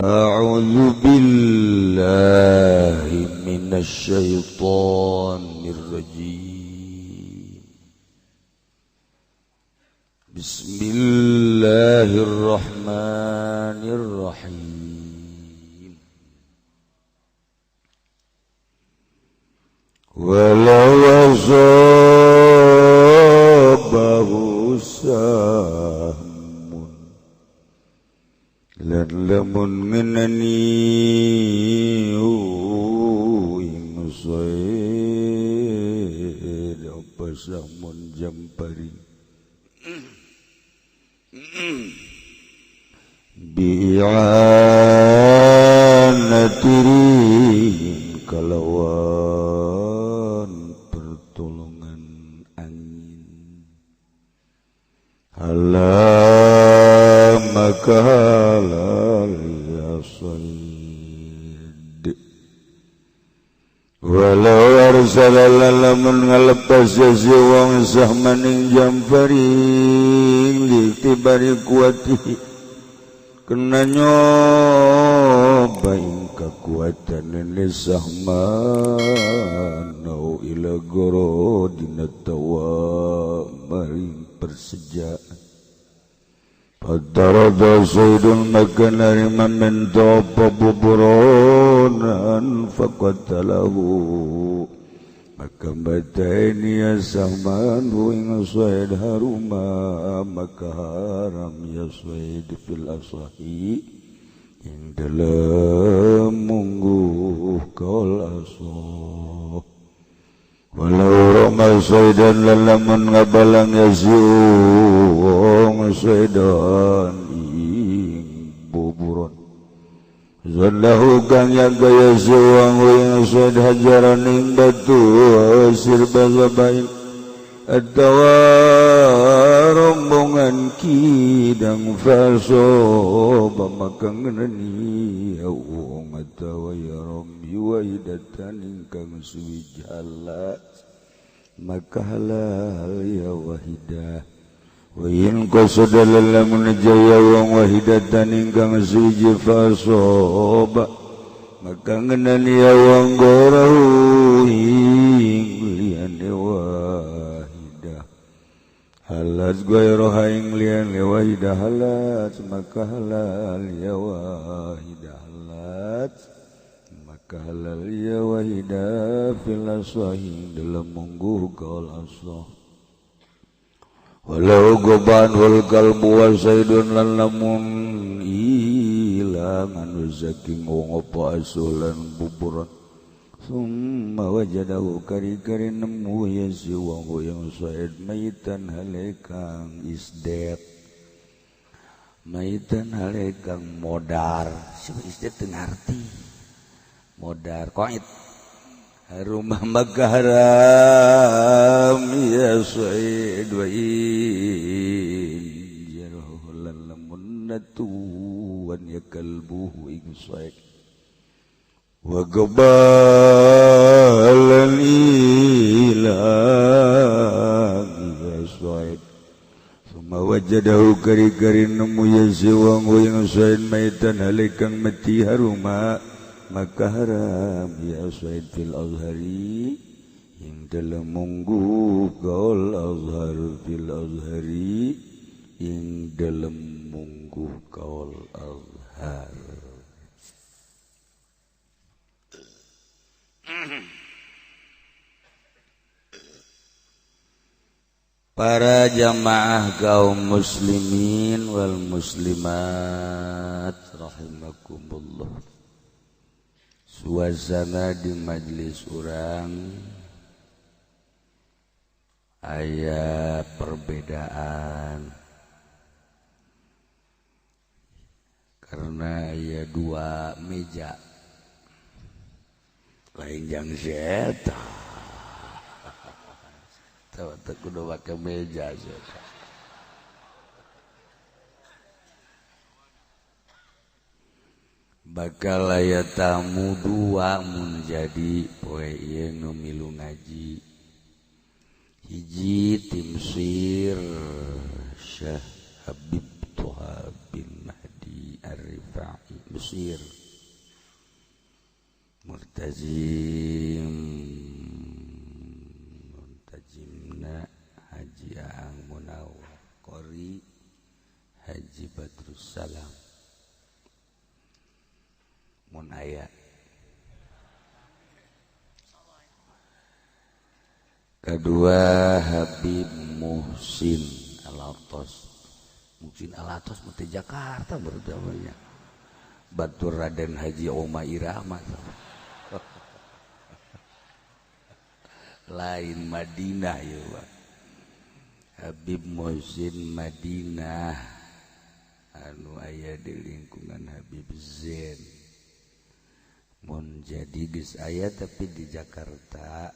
أعوذ بالله من الشيطان الرجيم. بسم الله الرحمن الرحيم. ولو أصابه سهم lan lamun ngenani ing said apa samun jampari bi'anatirin kalawan pertolongan angin halam maka halal ya said. Walau arsala lamun ngalepas si wong sahmaning jamparing liktibari kuatihi kena nyoba ing kekuatan ini sahman au ila gorodina tawa maring persejaan. Fadarada Zaidun maka narima minta apa buburonan faqatalahu maka bataini ya sahman ing Zaid haruma maka haram ya Zaid fil asahi ing dalem mungguh kaul asah. Walau rama Zaidan lalamun ngabalang yaziwong Zaidan ing buburon zallahu kang yaga yaziwong ing Zaid hajaran ing batu sirba zabain atawa rombongan kidang fasoba maka ngenani wong atawa ya rabbi wahidatan ingkang suwi jalat maka halal ya wahidah. Wa in qasada lamun jaya wong wahidatan ingkang suwi fasoba maka ngenani ya wong gorahu ing liyane wahidah halas ghairoha ing liyane wahidah halas maka halal ya wahidah halas maka halal ya wahidah fil asahi dalam mungguh kaul asah. Walau goban wal kalbu wa saidun lan lamun ilang anu saking wong apa asulan buburan summa wajadahu kari-kari nemu ya si wong yang said maitan halekang isdet maitan halekang modar si isdet teu ngarti modar koit rumah maka haram ya said wa in jarhu lamun natuwan ya kalbuhu ing said wa qabalan ila ya said summa wajadahu kari-kari nemu ya siwang ing said maitan halikang mati haruma maka haram ya Said fil azhari ing dalem mungguh kaul azhar fil azhari ing dalem mungguh kaul azhar. Para jamaah kaum muslimin wal muslimat rahimakumullah. Suasana di majelis urang aya perbedaan karena aya dua meja lain jang seta tahu teu kudu make meja seta. Bakal aya tamu dua mun jadi poe ieu nu milu ngaji hiji timsir Syekh Habib Toha bin Mahdi Ar-Rifai. Mesir. Murtazim Murtazimna Haji Aang Munawwar Qori Haji Badrussalam mun aya. Kedua Habib Muhsin Alatos. Muhsin Alatos mah teh Jakarta berarti. Batur Raden Haji Oma Irama. Lain Madinah ya Pak. Habib Muhsin Madinah anu aya di lingkungan Habib Zain. Mun jadi geus aya tapi di Jakarta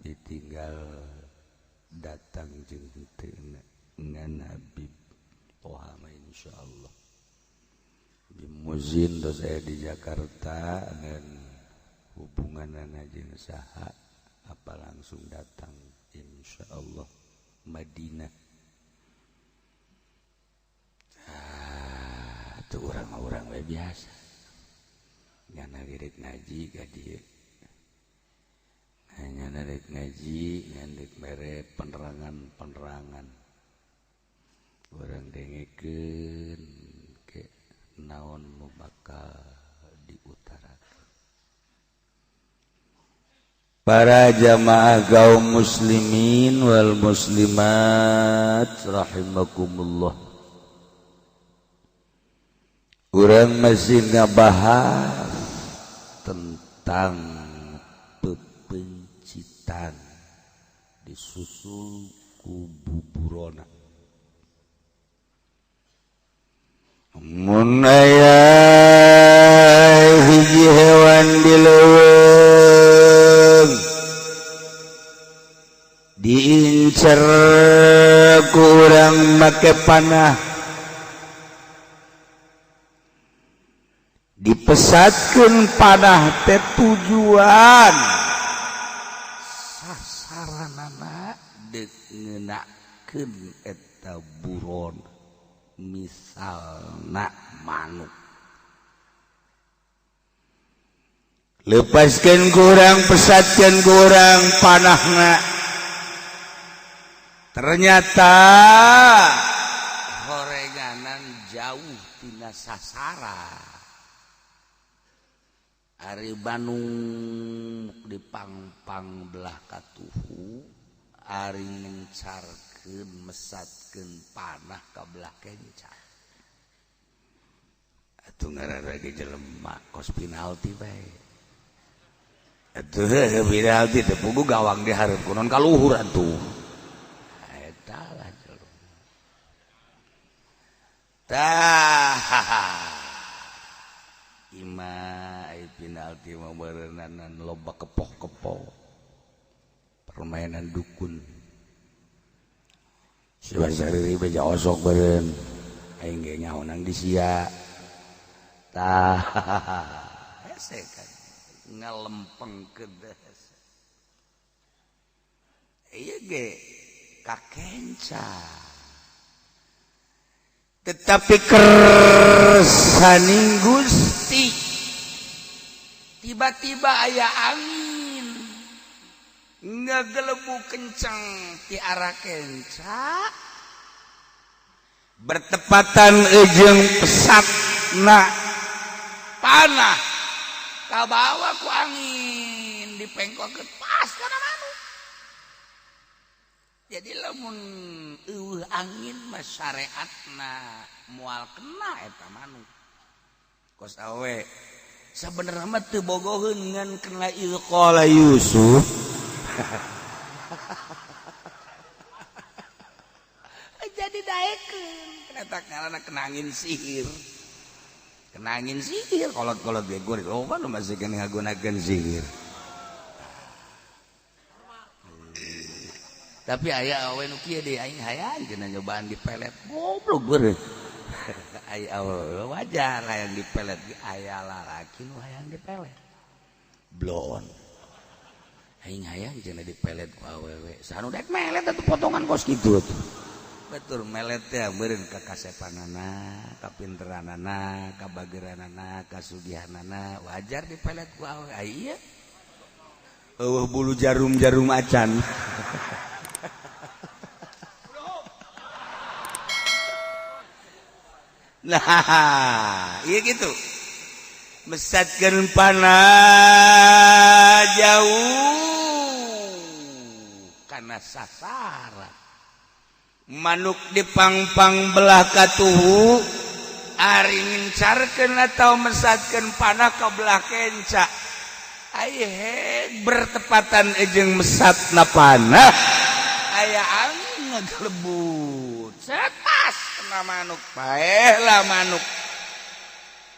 ditinggal datang jeung teu ngan Habib Toha mah insyaallah. Habib Muhsin tos aya di Jakarta ngan hubunganana jeung saha apa langsung datang insyaallah Madinah. Ah, tuh orang-orang we biasa. Nyana rek ngaji ka dieu. Nyana rek ngaji ngan rek mere penerangan-penerangan. Urang dengekeun ke naon nu bakal diutarakan. Para jamaah kaum muslimin wal muslimat rahimakumullah. Urang masih ngabahas tentang pepencitan disusul ku buburona. Mun aya hiji hewan di leuweung diincer ku urang make panah, dipesatkeun panah teh tujuan sasaranana deuk ngeunakeun eta buron misalna manuk. Lepaskeun kurang, pesatkeun kurang panahna, ternyata horenganan jauh tina sasaran. Ari Bandung dipangpang belah katuhu, ari ngencarkeun mesatkeun panah ka belah kenca. Atuh ngaranna ge jelema kos penalti bae. Atuh penalti teh puguh gawang di hareup kunon ka luhur atuh. Eta lah jelema. Tah ima penalti mah beureunanan loba kepoh-kepoh permainan dukun. Si Basari beja osok beureun aing ge nyaho nang di sia. Tah hese kan ngalempengkeun teh hese. Ieu ge kakenca. Tetapi kersaning Gusti tiba-tiba aya angin ngegelebu kenceng ti arah kenca bertepatan ejeng pesatna panah kabawa ku angin dipengkokeun pas kana manuk. Jadi lamun eueuh angin mah syariatna moal kena eta manuk. Kos awe sabenerna mah teu bogoheun ngan kena ieu qala Yusuf. Jadi daekeun eta ngaranna kena angin sihir. Kena angin sihir kolot-kolot ge geuring loba nu masih keneh ngagunakeun sihir. Tapi aya awe nu kieu deui aing hayang cenah nyobaan dipelet goblok beureum. Aya awewe wajar hayang dipelet ge aya lalaki nu hayang dipelet. Blon. Aing hayang cenah dipelet ku awewe. Sanu dek melet atuh potongan kos kitu atuh. Batur melet teh meureun ka kasepanana, kapinteranana, kabageranana, kasugihanana, wajar dipelet ku awewe. Ah iya. Eueuh bulu jarum-jarum acan. Nah, iya gitu. Mesatkeun panah jauh kana sasaran. Manuk dipangpang belah katuhu ari ngincarkeun atau mesatkeun panah ka belah kenca. Ai bertepatan jeung mesatna panah aya angin ngagelebut. Setas kena manuk, paehlah manuk.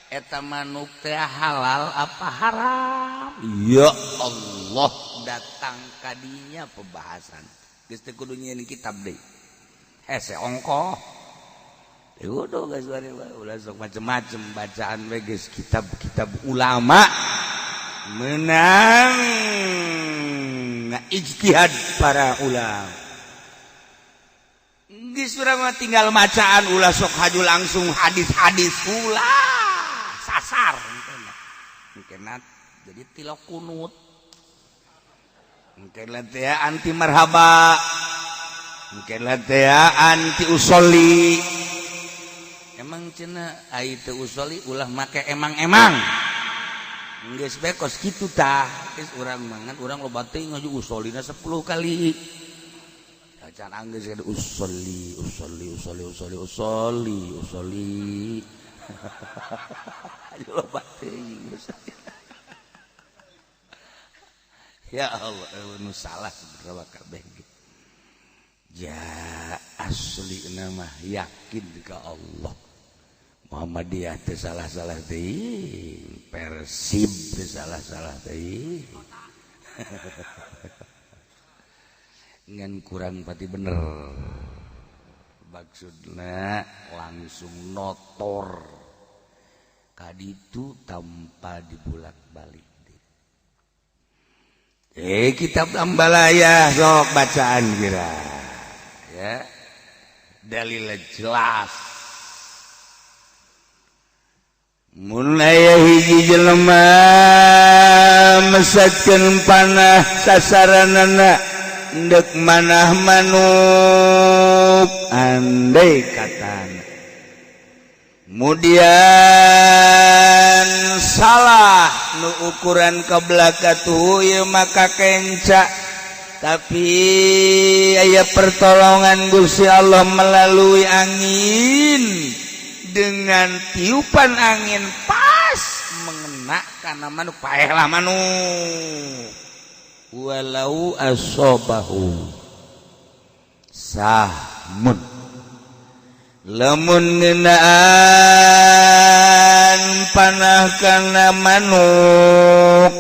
Eta manuk teh halal apa haram? Ya Allah, datang kadinya pembahasan. Geus teu kudu nyieun kitab deui. Hese ongkoh. Teu kudu geus ulah sok macem-macem bacaan we geus kitab-kitab ulama menang ijtihad para ulama. Geus urang mah tinggal macaan ulah sok haju langsung hadis-hadis ulah sasar engkena jadi tilok kunut engkena teh anti marhaba engkena teh anti usoli. Emang cenah ai teu usoli ulah make emang-emang geus bae kos kitu tah. Geus urang mangan urang loba teuing ngaju usolina 10 kali. Acan anggeus usoli usoli usoli usoli usoli usoli. Loba teuing. Ya Allah, nu salah sebenarnya kabeh. Ja asli nama yakin ka Allah. Muhammadiyah teu salah-salah teuing, Persib teu salah-salah teuing. Ngan kurang pati bener. Maksudna langsung notor kaditu tanpa dibulak-balik. Kitab Ambalaya sok bacaan kira ya dalil jelas. Mun aya hiji jelema mesatkeun panah sasaranana ndek manah manuk andai katana mudian salah nu ukuran ke tuh maka kenca, tapi aya pertolongan Gusti Allah melalui angin dengan tiupan angin pas mengena kana manuk paehlah manuk walau asobahu sahmun lamun ngenaan panah kana manuk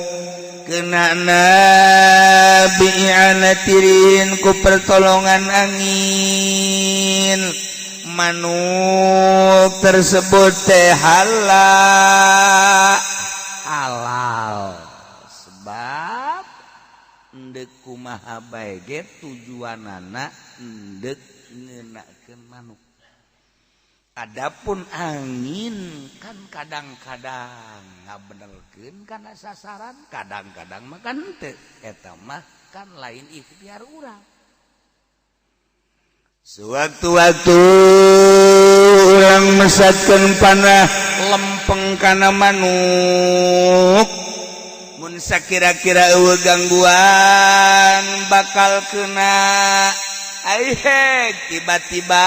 kena nabi anatirin ku pertolongan angin manuk tersebut teh halal halal sebab endek kumaha bae ge tujuanana endek ngenakeun manuk. Adapun angin kan kadang-kadang ngabenerkeun kana sasaran, kadang-kadang mah kan henteu. Eta mah kan lain ikhtiar urang. Sewaktu-waktu urang mesatkeun panah lempeng kana manuk, mun sakira-kira eueuh gangguan bakal kena. Aihe tiba-tiba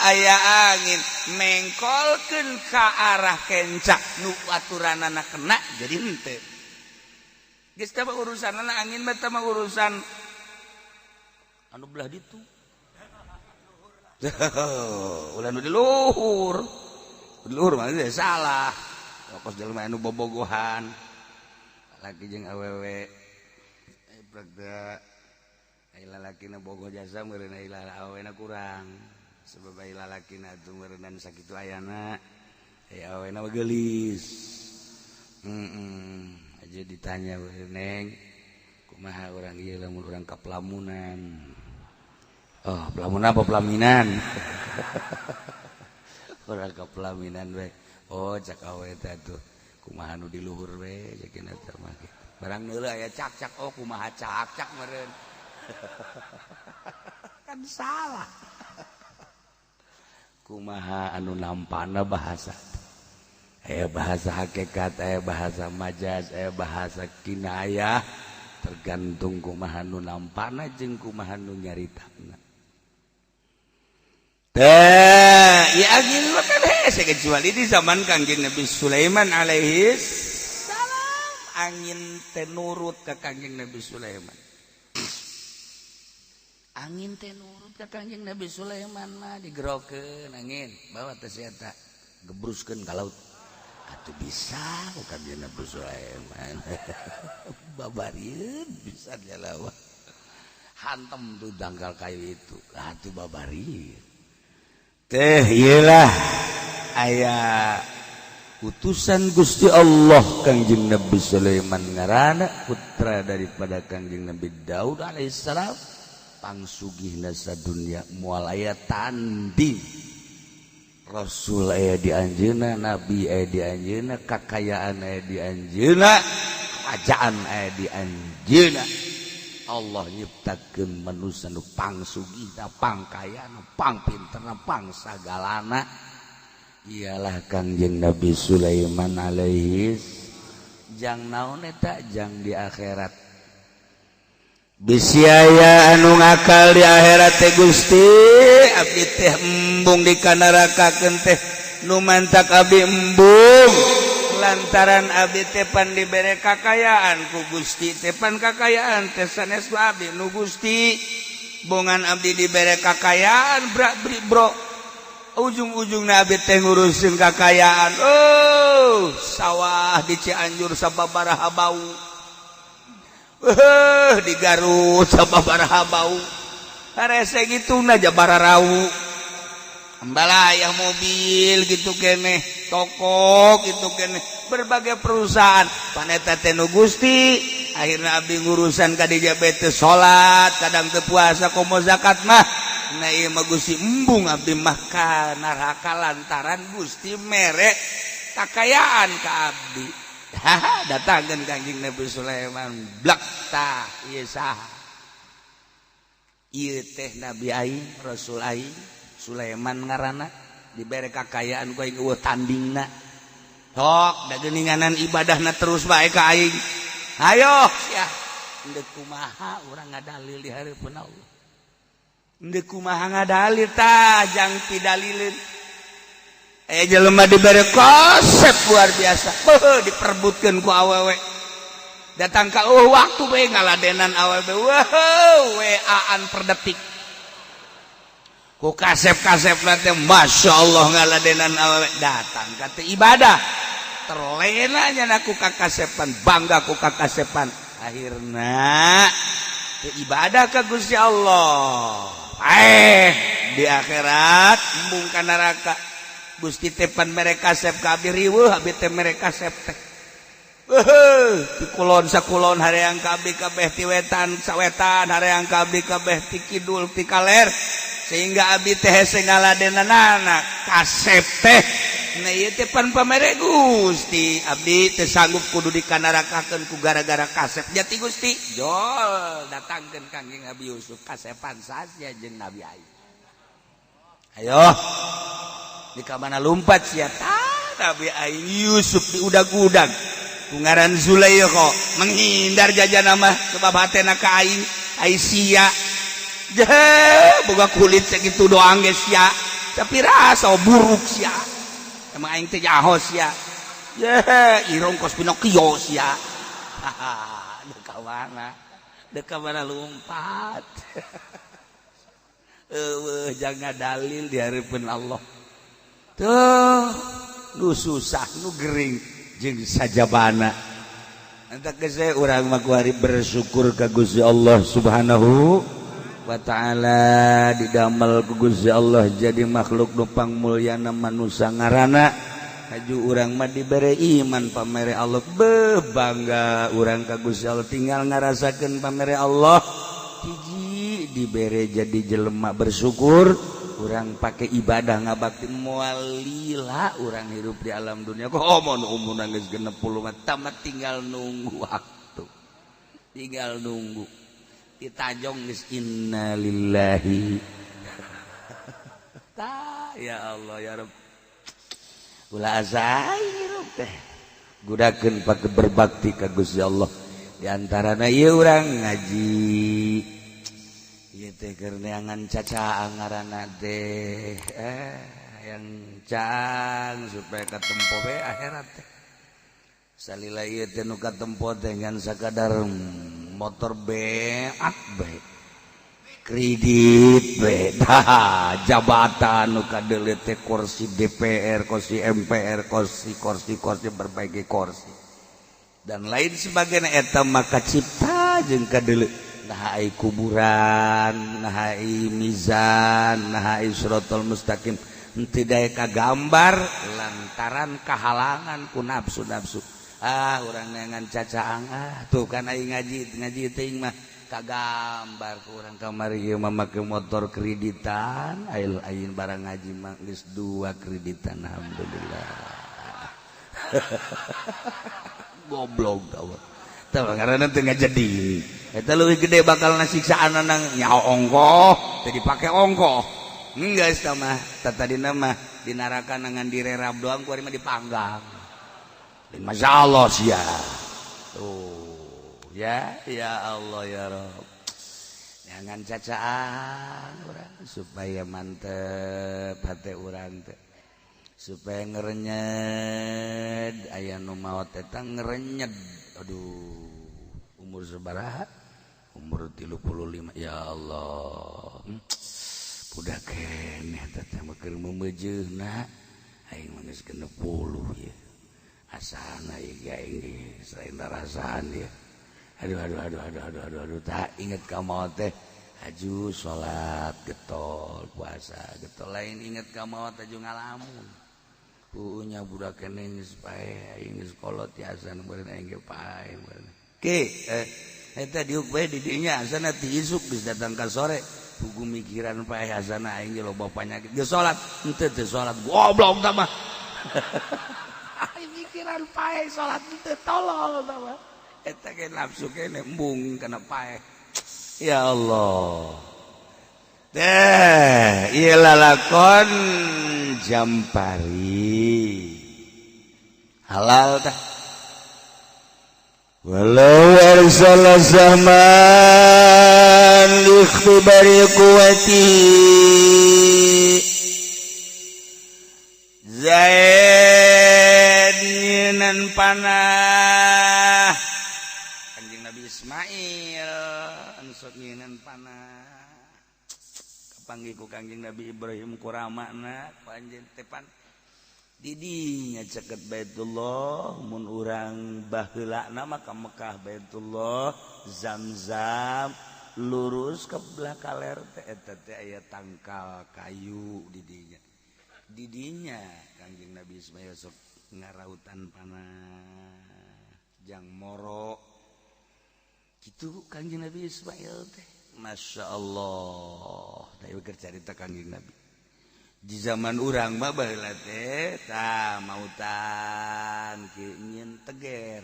aya angin mengkolkeun ka arah kencak nu aturanana kena jadi henteu. Geus teh urusanana angin mah teh mah urusan anu belah ditu. Ulah nu di luhur. Di luhur mah salah. Kos jelema anu bobogohan. Laki jeung awewe. Ai lalakina bogoh jasa meureun ai awena kurang. Sebab ai lalakina atuh meureunnan sakitu ayana. Ai awena mah geulis. Aja ditanya we neng, kumaha urang ieu lamun urang ka pelamunan. Oh, pelamun apa pelaminan? Urang ke pelaminan we. Oh, cak awe teh tuh. Kumaha nu di luhur we cek eta mah kitu. Barang neuleuh aya cak-cak, oh kumaha cak-cak meureun. Kan salah. Kumaha anu nampana bahasa. Aya bahasa hakikat, aya bahasa majaz, aya bahasa kinayah, tergantung kumaha nu nampana jeung kumaha nu nyaritana. Teh, ya angin mah kan hese kecuali di zaman Kangjeng Nabi Sulaiman alaihi salam, angin teh nurut ka Kangjeng Nabi Sulaiman. Angin teh nurut ka Kangjeng Nabi Sulaiman mah, digerokeun angin, bawa teh si eta gebruskeun ka laut. Atuh bisa ku Kangjeng Nabi Sulaiman. Babarieun bisa jalawa. Hantem tuh dangkal kayu itu. Atuh babarieun. Teh iyalah aya utusan Gusti Allah Kangjeng Nabi Sulaiman ngaranna, putra daripada Kangjeng Nabi Daud alaihissalam, pangsugihna sadunya, moal aya tanding. Rasul aya di anjeunna, nabi aya di anjeunna, kakayaan aya di anjeunna, kerajaan aya di anjeunna. Allah nyiptakeun manusia nu pangsugihna, pangkayana, pangpinterna, pangsagalana, ialah Kangjeng Nabi Sulaiman alaihi. Jang naon eta? Jang di akhirat. Bisi aya anu ngakal di akhirat teh, "Gusti, abdi teh embung dikanarakakeun teh, nu mantak abdi embung lantaran abdi teh pan dibere kakayaan ku Gusti teh, pan kakayaan teh sanes abdi nu Gusti, bongan abdi dibere kakayaan brak bri bro, ujung-ujung abdi teh ngurusin kakayaan, oh sawah di Cianjur sababaraha bau, di Garut sababaraha bau, harese gitu na bararau, ambalaya mobil gitu keneh, toko gitu keneh, berbagai perusahaan, pan eta teh nu Gusti. Akhirnya abdi ngurusan ka diabetes, salat kadang teu puasa, komo zakat mah. Nah, ieu mah Gusti, embung abdi mah ka neraka lantaran Gusti mere kakayaan ka abdi." Haha, datangkeun Kangjeng Nabi Sulaiman, blak, tah ieu saha? Ieu teh Nabi aing, Rasul aing, Sulaiman ngaranna, dibere kakayaan ku aing euweuh tandingna. Tok da geuninganan ibadahna terus bae ka aing. Ayo sia, endek kumaha urang ngadalil di hareupeun Allah? Endek kumaha ngadalil tah jang pidalileun? Eh, jelema dibere konsep luar biasa. Beuh, diperebutkeun ku awewe. Datang ka oh waktu bae ngaladenan awewe. Wow, WA-an per detik. Ku kasep-kasep teh Masya Allah ngaladenan awewe, datang ka teh ibadah. Terlena nya ku kakasepan, bangga ku kakasepan. Akhirna teu ibadah ka Gusti Allah. Eh, di akhirat embung ka neraka. Gusti teh pan mere kasep ka abdi, riweuh abdi teh mere kasep teh. Ti kulon sakulon hareang ka abdi kabeh, ti wetan sawetan hareang ka abdi kabeh, ti kidul ti kaler, sehingga abdi teh hese ngaladenanana kasep teh. Nah, ieu teh pan pamere Gusti, abdi teh sanggup kudu dikanarakakeun ku gara-gara kasep jati Gusti. Jol datangkeun Kangjeng Nabi Yusuf, kasepan saja jeung Nabi Ayub. Ayo di ka mana lumpat sia? Tah, Nabi Ayub Yusuf diudag-udag ku ngaran Zulaikha, menghindar jajan mah sebab hatena ka aing. Ai sia boga kulit segitu doang geus sia, tapi rasa buruk sia. Emang aing teh jaho sia? Ye, irung kos Pinocchio sia. Dek mana, dek mana lumpat? Eueuh, jangan dalil di hareupeun Allah tuh. Nu susah nu gering jeung sajabana. Entah ke saya, urang mah kuari bersyukur ka Gusti Allah Subhanahu wa ta'ala, didamel ku Gusti Allah jadi makhluk nu pangmulyana, manusia ngaranna. Haju urang mah dibere iman pamere Allah, bangga urang ka Gusti Allah, tinggal ngarasakeun pamere Allah hiji. dibere jadi jelema bersyukur, urang pakai ibadah ngabakti moal lila urang hirup di alam dunia. Kok omon umur geus 60 mah tamat, tinggal nunggu waktu, tinggal nunggu ditajong geus innalillahi. Ta ya Allah ya Rabb, ulah asa hirup teh gudakeun pake berbakti ka Gusti Allah. Di antarana ieu urang ngaji ieu teh keur neangan cacaang ngaranna teh, yang cang supaya katempo be akhirat teh. Salila ieu teh nu katempo teh ngan sakadar motor beak bae, kredit bae, dah jabatan nu kadeuleu teh kursi DPR, kursi MPR, kursi kursi kursi, berbagai kursi dan lain sebagainya. Eta maka cipta jeung kadeuleu, nah ai kuburan, nah ai mizan, nah ai siratal mustaqim henteu daek kagambar lantaran kahalangan ku nafsu-nafsu. Ah, urang neangan cacaang. Ah, tuh kan aing ngaji ngaji teuing mah kagambar ku urang. Kamari ieu mah make motor kreditan, aing aing barang ngaji mah geus dua kreditan, alhamdulillah. Goblok tau teu ngaranna teu ngajadi. Eta leuwih gede bakal siksaan nang nyaho ongkoh teu dipake ongkoh. Geus tah mah tatadina mah di neraka ngan direrab doang, ku ari mah dipanggang. Masya Allah sia tuh ya. Ya Allah ya Rob, jangan cacaan urang supaya mantep hati urang teh, supaya ngerenyed. Aya nu maot eta ngerenyed, aduh, umur sabaraha, umur 35, ya Allah, budak keneh teh mah keur meumeujeuna. Aing mah geus 60 ya, asana ieu aing geus lain rasaan ya. Aduh aduh aduh aduh aduh aduh aduh. Tak inget ka maot teh aju salat getol, puasa getol. Lain inget ka maot aju ngalamun. Punya budak keneh geus paeh, aing geus kolot ya, asana meureun aing ge paeh meureun. Ke eta diuk bae di dinya, asana ti isuk geus datang ka sore pugu mikiran paeh, asana aing ge loba panyakit. Geus salat henteu, teu salat, goblok tah mah. Aing mikiran paeh salat henteu, tolol tah mah. Eta ge nafsu kene embung kana paeh. Ya Allah teh, ieu lalakon Jampari halal tah. Walau arsala zaman likhtibari quwwati Zaid nyieunan panah. Kanjeng Nabi Ismail anu sok nyieunan panah kapanggih ku Kanjeng Nabi Ibrahim, ku ramana ku anjeun teh pan didinya caket Baitullah. Mun urang baheulana mah ka Mekah, Baitullah, Zamzam, lurus ke belah kaler teh eta teh aya tangkal kayu di dinya. Di dinya Kanjeng Nabi Ismail sok ngarautan panah jang moro gitu Kanjeng Nabi Ismail teh. Masya Allah, teh keur carita Kanjeng Nabi. Di zaman urang mah baheula teh tah mautan kieu, nyieun teger,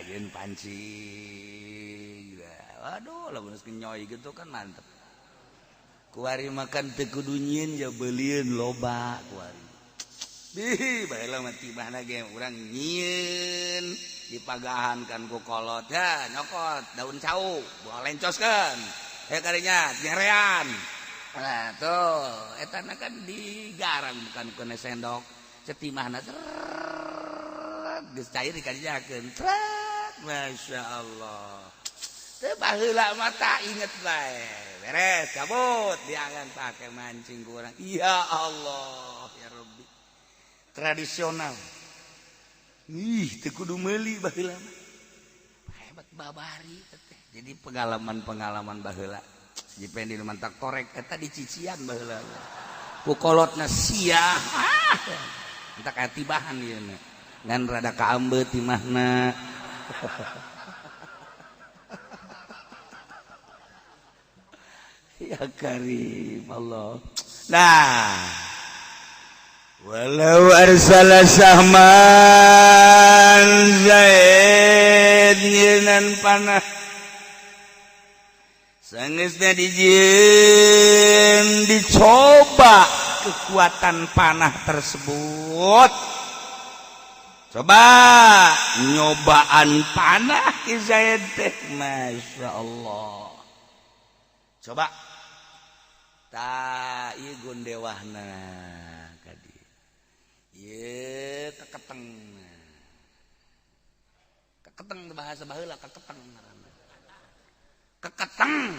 nyieun pancing. Waduh, lamun geus kenyoy gitu kan mantep. Kuari makan teu kudu nyieun ja beulieun loba kuari. Bih, baheula mah tibahna ge urang nyieun dipagahan kan ku kolot ya, nyokot daun cau, buah lencoskeun. Eh, karinya nyerean. Nah, tuh eta kan digarang bukan kena sendok, cetimahna geus cair dikadijakeun. Masya Allah. Teu baheula mah tak inget bae. Beres, cabut, diangan pakai mancing kurang. Ya Allah, ya Rabbi. Tradisional. Ih, teu kudu meuli baheula mah. Hebat babari teh. Jadi pengalaman-pengalaman baheula. Jipen di mantak korek eta dicician baheula. Ku kolotna sia. Ah. Entak aya tibahan ieu na. Ngan rada kaambe timahna. Ya Karim Allah. Nah, walau arsala sahman, Zaid nyieun panah, sangesna dijieun, dicoba kekuatan panah tersebut. Coba nyobaan panah ki Zaid teh, Masya Allah. Coba ta ieu gondewahna ka dieu, ieu keketeng, keketeng, bahasa baheula keketeng ngaranna, keketeng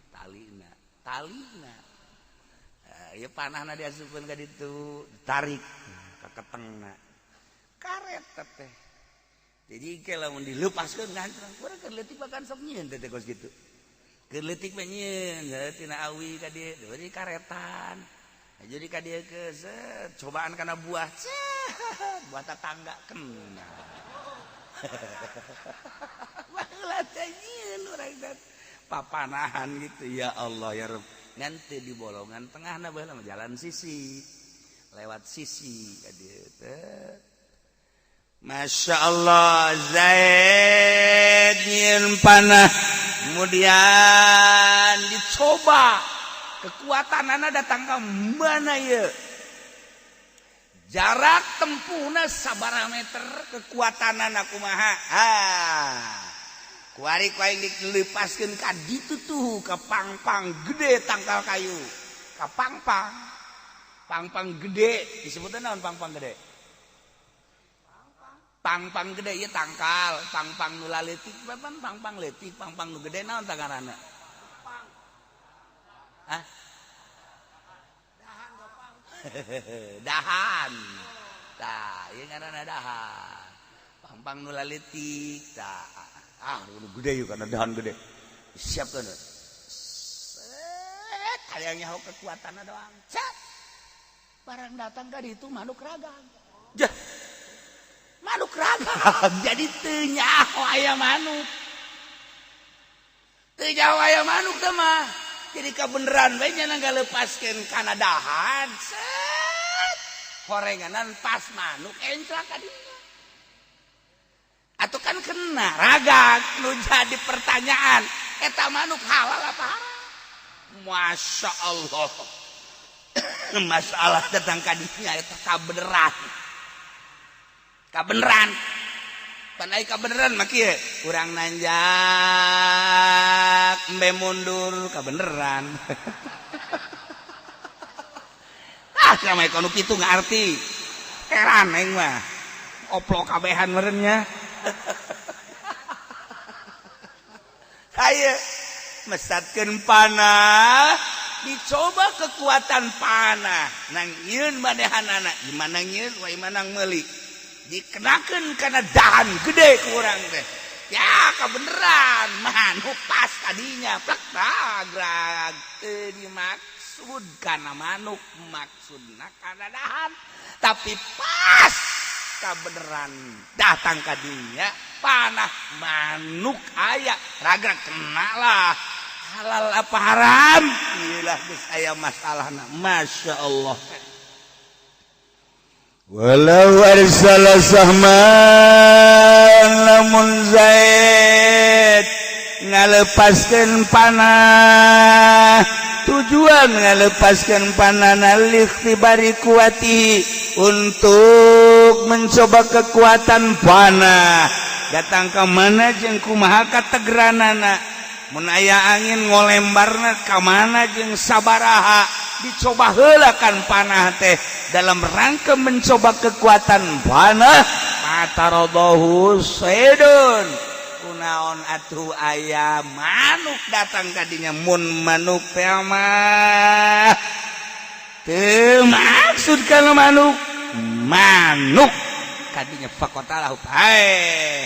talina, talina ieu panahna diasupkeun ka ditu, ditarik keketengna karet teh. Jadi kalau dilepaskeun ngancrang. Urang keur leutik bahkan sok nyieun teh kos kitu. Keur leutik mah nyieun tina awi ka dieu, jadi karetan. Jadi ka dieu ke set, cobaan kana buah, cet, buah tetangga kena. Baheula teh nyieun urang teh papanahan gitu. Ya Allah ya Rabb. Ngan teu di bolongan tengahna, baheula mah jalan sisi, lewat sisi ka dieu teh. Masya Allah, Zaid nyieun panah, kemudian dicoba kekuatan anak datang ke mana ya, jarak tempuhna sabaraha meter, kekuatan anak kumaha. Ah, kuari ku aing dilepaskeun ka ditu tuh, ka pangpang gede, tangkal kayu, ka pangpang, pangpang gede disebutnya naon? Pangpang gede, pangpang gede ya tangkal, pangpang nu laletik pan pangpang leutik, pangpang nu gede naon tangarana? Hah? Dahan. Tah, ieu ngaranna dahan. Pangpang nu laletik tah. Ah, nu gede yeuh kana dahan gede. Siapkeun. Set, hayang nyaho kekuatanna doang. Cet. Barang datang ka ditu manuk ragang. Jah. Manuk ragang. Jadi teu nyaho aya manuk. Teu nyaho aya manuk teh mah. Jadi kabeneran we nya ngalepaskeun kana dahan. Set. Horenganan pas manuk enclak ka dinya. Atuh kan kena ragang. Nu jadi pertanyaan, eta manuk halal apa haram? Masya Allah. Masalah datang ka dinya eta kabeneran. Kabeneran. Pan ai kabeneran mah kieu, urang nanjak embe mundur kabeneran. Ah, ramai kono kitu ngarti. Heran aing mah. Oplok kabehan meureun nya. Haye, mesatkeun panah, dicoba kekuatan panah. Nang nyieun manehanana, gimana nyieun wa manang meuli. Dikenakeun kana dahan gede ku urang teh. Ya kabeneran manuk pas tadinya plek ragrag, teu dimaksud kana manuk, maksudna kana dahan, tapi pas kabeneran datang ka dinya panah, manuk aya ragrag, kena lah. Halal apa haram? Iyalah, geus aya masalahna. Masya Allah. Walau arsala sahman, lamun Zaid ngalepaskeun panah, tujuan ngalepaskeun panah liikhtibari quwwati, untuk mencoba kekuatan panah datang ke mana jeung kumaha kategeranana, mun aya angin ngolembarna ka mana jeung sabaraha, dicoba heula kan panah teh dalam rangka mencoba kekuatan panah. Fa'taradhahu shaidun, kunaon atuh aya manuk datang kadinya? Mun manuk teh mah teu maksud kana manuk, manuk kadinya, faqatalahu bae,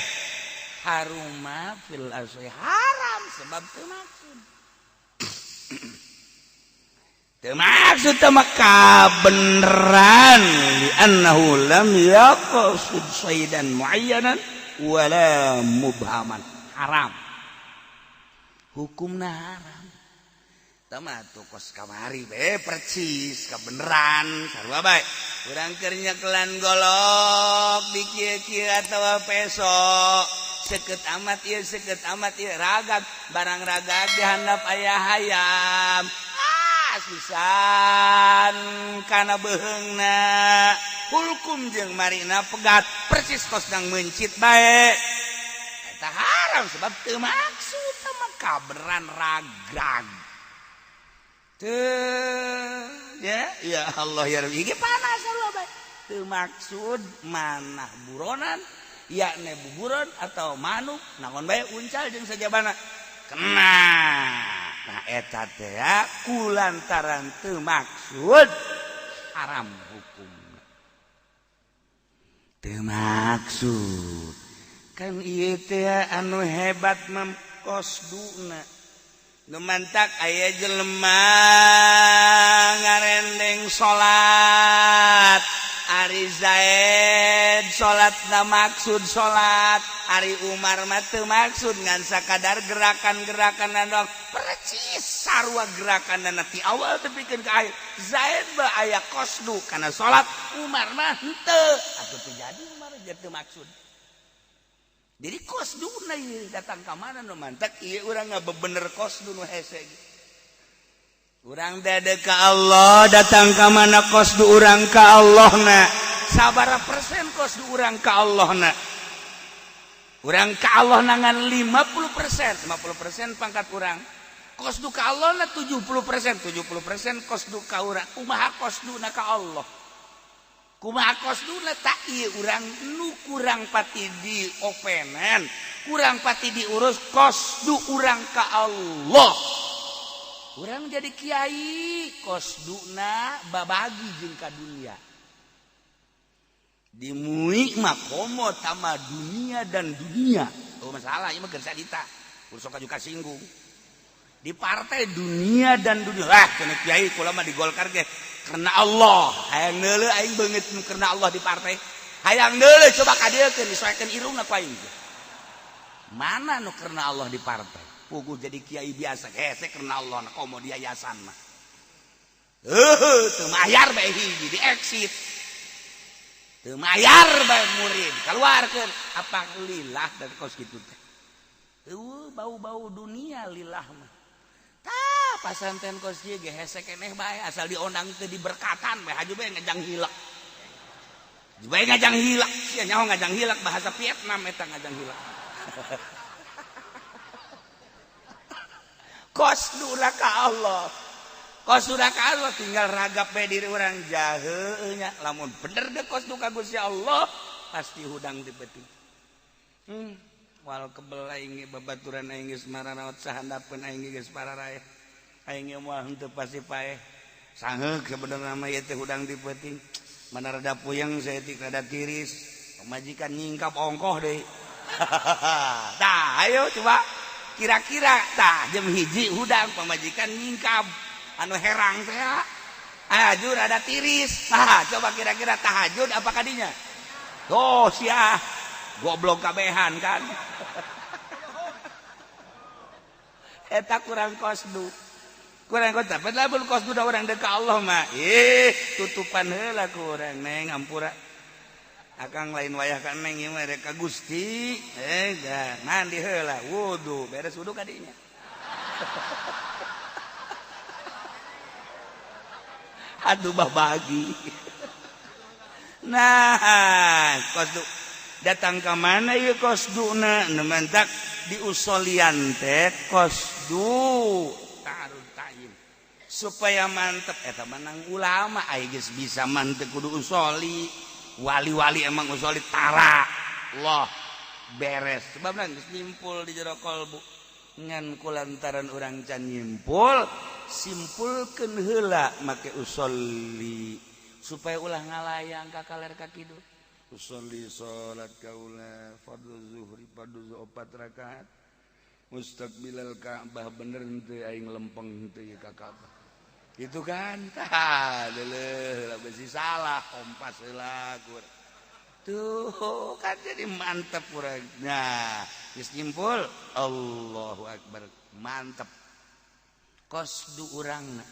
haruma fil asli, haram, sebab teu maksud, teu maksud teh maka beneran, li annahu lam yaqsid shaidan muayyanan wala mubhaman, haram. Hukumna haram. Tama tuh kos kamari be percis kebeneran sarua bae. Urang keur nyekelan golok di kieu-kieu atawa peso. Seket amat ieu, seket amat ieu ragag barang ragag di handap aya hayam. Ah sisan kana beheungna. Hulkum jeung marina pegat persis kos nang mencit bae. Eta haram sebab teu maksud mah kaberan ragrag. Teu ya ya Allah ya Rabbi ge panas sarua bae. Teu maksud manah buronan yakni buburon atau manuk naon bae uncal jeung sajabana kena. Nah eta teh kulantaran teu maksud haram hukumna. Teu maksud kan ieu teh anu hebat mah kosduna. Nu mantak aya jelema ngarendeng salat. Ari Zaid salatna maksud salat, Ari Umar mah teu maksud ngan sakadar gerakan-gerakan doang percis sarua gerakanna ti awal tepikeun ka akhir. Zaid mah aya qasdu kana salat, Umar mah henteu. Atuh teu jadi Umar teu maksud. Jadi kosduna ieu datang ka mana nu mantak ieu urang ngabebener kosdu nu hese. Urang dede ka Allah datang ka mana kosdu urang ka Allah na. Sabaraha persen kosdu urang ka Allah na? Urang ka Allah nangan 50%, 50% pangkat urang. Kosdu ka Allah na 70%, 70% kosdu ka urang. Kumaha kosduna ka Allah? Kumaha kosduna tak ieu urang nu kurang pati di openen, kurang pati diurus kosdu urang ka Allah. Urang jadi kiai kosduna babagi jeung ka dunia. Dimui mah komo tama dunia dan dunia. Oh masalah ieu mah geus sadita. Urus sok juga singgung. Di partai dunia dan dunia. Wah, kena kiai kula mah di Golkar ge karena Allah. Hayang neuleuh aing beungeut nu karena Allah di partai. Hayang neuleuh coba kadieukeun disoekeun irungna ku aing. Mana nu karena Allah di partai? Puguh jadi kiai biasa hese karena Allah na komo di yayasan mah. Heuh, teu mayar bae hiji di exit. Teu mayar bae murid keluarkeun apa lillah dan kos kitu teh. Eueuh bau-bau dunia lillah mah. Tah pasanten kos ieu ge hese keneh bae asal diondang teu diberkatan bae haju bae ngajang hilak. Bae ngajang hilak, sia nyaho ngajang hilak bahasa Vietnam eta ngajang hilak. Kosduna ka Allah. Kosduna ka Allah tinggal ragap bae diri urang jahe nya lamun bener deh kosdu ka Gusti Allah pasti hudang di peuting. Wal kebel aing babaturan aing geus mararaot sahandapeun aing geus pararaeh. Aing moal henteu pasti paeh. Sangeuk sebenarna mah ieu teh hudang di peuting. Mana rada puyeng saeutik rada tiris. Pamajikan nyingkap ongkoh deui. Tah ayo coba kira-kira tah jam 1 hudang pamajikan nyingkap anu herang teh aju rada tiris. Tah coba kira-kira tahajud apa kadinya? Oh sia goblok kabehan kan. Eta kurang kosdu. Kurang kosdu. Tapi lamun kosdu da urang deuk ka Allah mah ih tutupan heula ku urang neng ampura. Akang lain wayah ka neng ieu mah rek ka Gusti. Dah mandi heula wudu beres wudu kadinya. Aduh babagi. Nah, kosdu datang ka mana ieu kosduna nu mantak di usolian teh kosdu ta'arud ta'yin supaya mantep eta menang ulama ai geus bisa mantep kudu usoli. Wali-wali emang usoli tara Allah beres sebabna geus nyimpul di jero kalbu ngan kulantaran urang can nyimpul simpulkeun heula make usoli supaya ulah ngalayang ka kaler ka kidul. Usolli salat kaula fardhu zuhri fardhu 4 rakaat mustaqbilal Ka'bah bener henteu aing lempeng henteu ka Ka'bah. Itu kan tah deuleuh lah besi salah kompas heula kur. Tuh kan jadi mantep urang. Nah, geus nyimpul Allahu akbar Mantep. Kosdu urangna.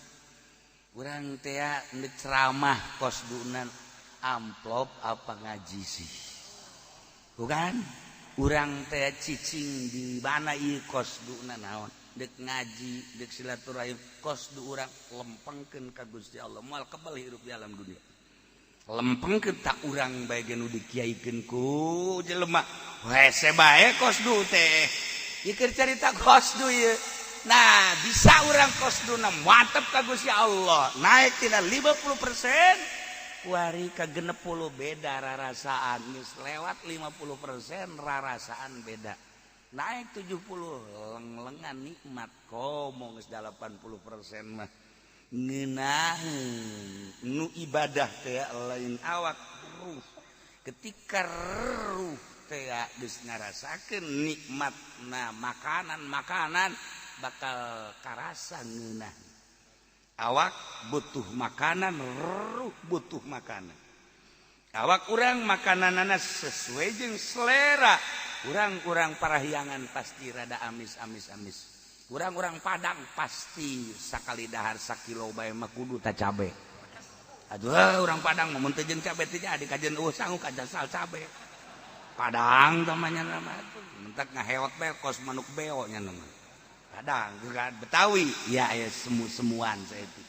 Urang teh ceramah kosduna amplop apa ngaji sih? Bukan? Urang teh cicing di mana ieu kosduna naon? Dek ngaji, dek silaturahim, kosdu urang lempengkeun ka Gusti Allah, moal kebal hirup di alam dunia. Lempengkeun tak urang bae ge nu dikiaikeun ku jelema. Hese bae kosdu teh. Ieu keur carita kosdu ieu. Nah, bisa urang kosduna mantep ka Gusti Allah, naik tina 50% kuari ka 60 beda rarasaan, geus lewat 50% rarasaan beda. Naik 70 leng-lengan nikmat komo geus 80% mah ngeunaheun nu ibadah teh lain awak ruh. Ketika ruh teh geus ngarasakeun nikmatna makanan-makanan bakal karasa ngeunah. Awak butuh makanan, ruh butuh makanan. Awak urang makananana sesuai jeung selera. Urang-urang Parahyangan pasti rada amis-amis-amis. Urang-urang Padang pasti sakali dahar sakilo bae mah kudu ta cabe. Aduh, urang Padang mah mun teu jeung cabe teh jadi kajeun eueuh sangu kajasal cabe. Padang teh mah nya mah mentak ngaheot bae kos manuk beo nya mah. Padang, Betawi, ya ya semu-semuan saya itu.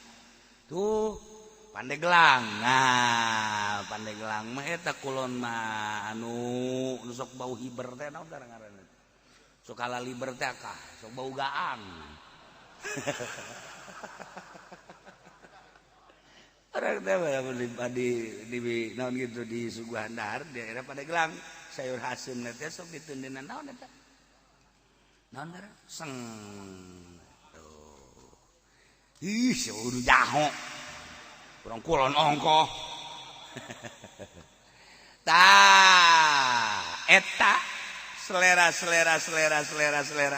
Tuh Pandeglang. Nah, Pandeglang mah eta kulon mah anu nu sok bau hiber teh naon ngaranna? Sok kalaliber teh kah, sok bau gaang. Orang teh di naon gitu di suguhan dahar di daerah Pandeglang, sayur haseum teh sok ditundenan naon eta? Naon ngaranna? Seng. Tuh. Ih, seueur jaho. Urang kulon ongkoh. Tah, eta selera selera selera selera selera.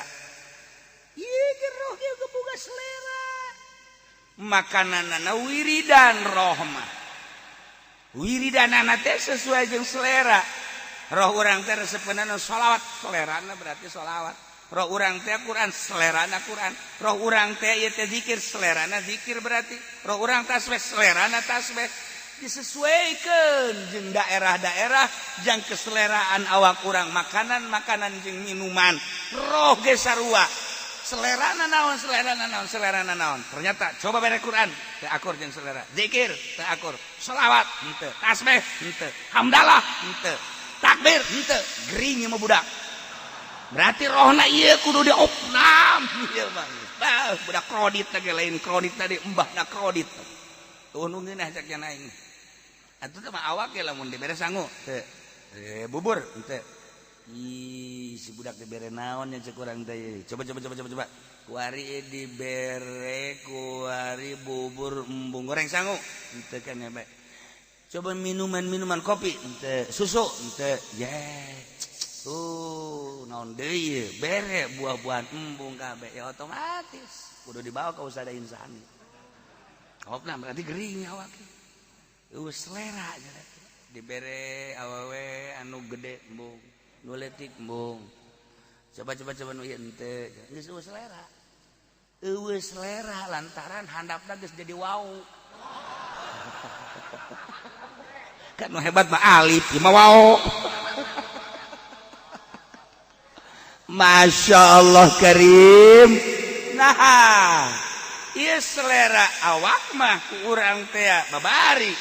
Ieu ge roh ge boga selera. Makananana wiridan roh mah. Wiridanana teh sesuai jeung selera. Roh urang teh resepeunana sholawat, selerana berarti sholawat. Roh urang teh Quran, selerana Quran. Roh urang teh ieu teh zikir, selerana zikir berarti. Roh urang tasbih, selerana tasbih. Disesuaikan jeung daerah-daerah jeung keseleraan awak urang, makanan-makanan jeung minuman. Roh ge sarua. Selerana naon, selerana naon, selerana naon. Ternyata coba bere Quran, teu akur jeung selera. Zikir teu akur, sholawat henteu, tasbih henteu, hamdalah henteu, takbir henteu, gering mah budak. Berarti rohna ieu kudu diopnam ieu mah. Bah, budak krodit lagi lain krodit tadi embahna krodit. Tuh nu ngeunah cak nya aing. Atuh teh mah awak ge lamun dibere sangu teu. Bubur henteu. Ih, si budak dibere naon nya cek urang teh. Coba coba coba coba coba. Kuari dibere kuari bubur embung goreng sangu henteu kan ya bae. Coba minuman-minuman kopi henteu, susu henteu. Yeah. Tuh, naon deui bere buah-buahan embung kabeh ya otomatis kudu dibawa ka Usada Insani. Hopna berarti gering awak. Eueuh selera dibere awewe anu gede embung, nu leutik embung. Coba coba coba nu ieu henteu, geus eueuh selera. Eueuh selera lantaran handapna geus jadi wau. Kan nu hebat mah alif, ieu mah wau. Masya Allah Karim. Nah, ieu selera awak mah ku urang teh babari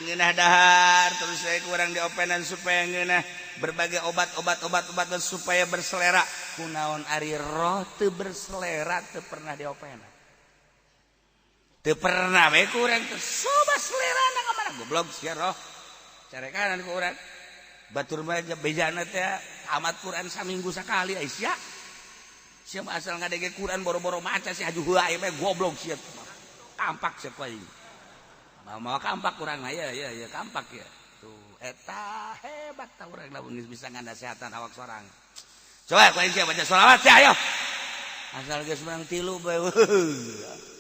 ngeunah dahar terus saya kurang diopenan supaya ngeunah berbagai obat-obat obat-obat supaya berselera. Kunaon ari roh teu berselera teu pernah diopenan. Teu pernah we ku urang teh soba selerana ka mana goblok sia roh. Carekanan ku urang. Batur mah bejana teh tamat Quran saminggu sakali ai sia. Sia mah asal ngadege Quran boro-boro maca sia haju heula ieu goblok sia. Kampak sia ku aing. Mau kampak urang mah ya ya ya kampak ya. Tuh eta hebat tah urang lamun geus bisa nganasehatan awak sorang. Coba ku aing sia baca sholawat sia ayo. Asal geus menang tilu bae.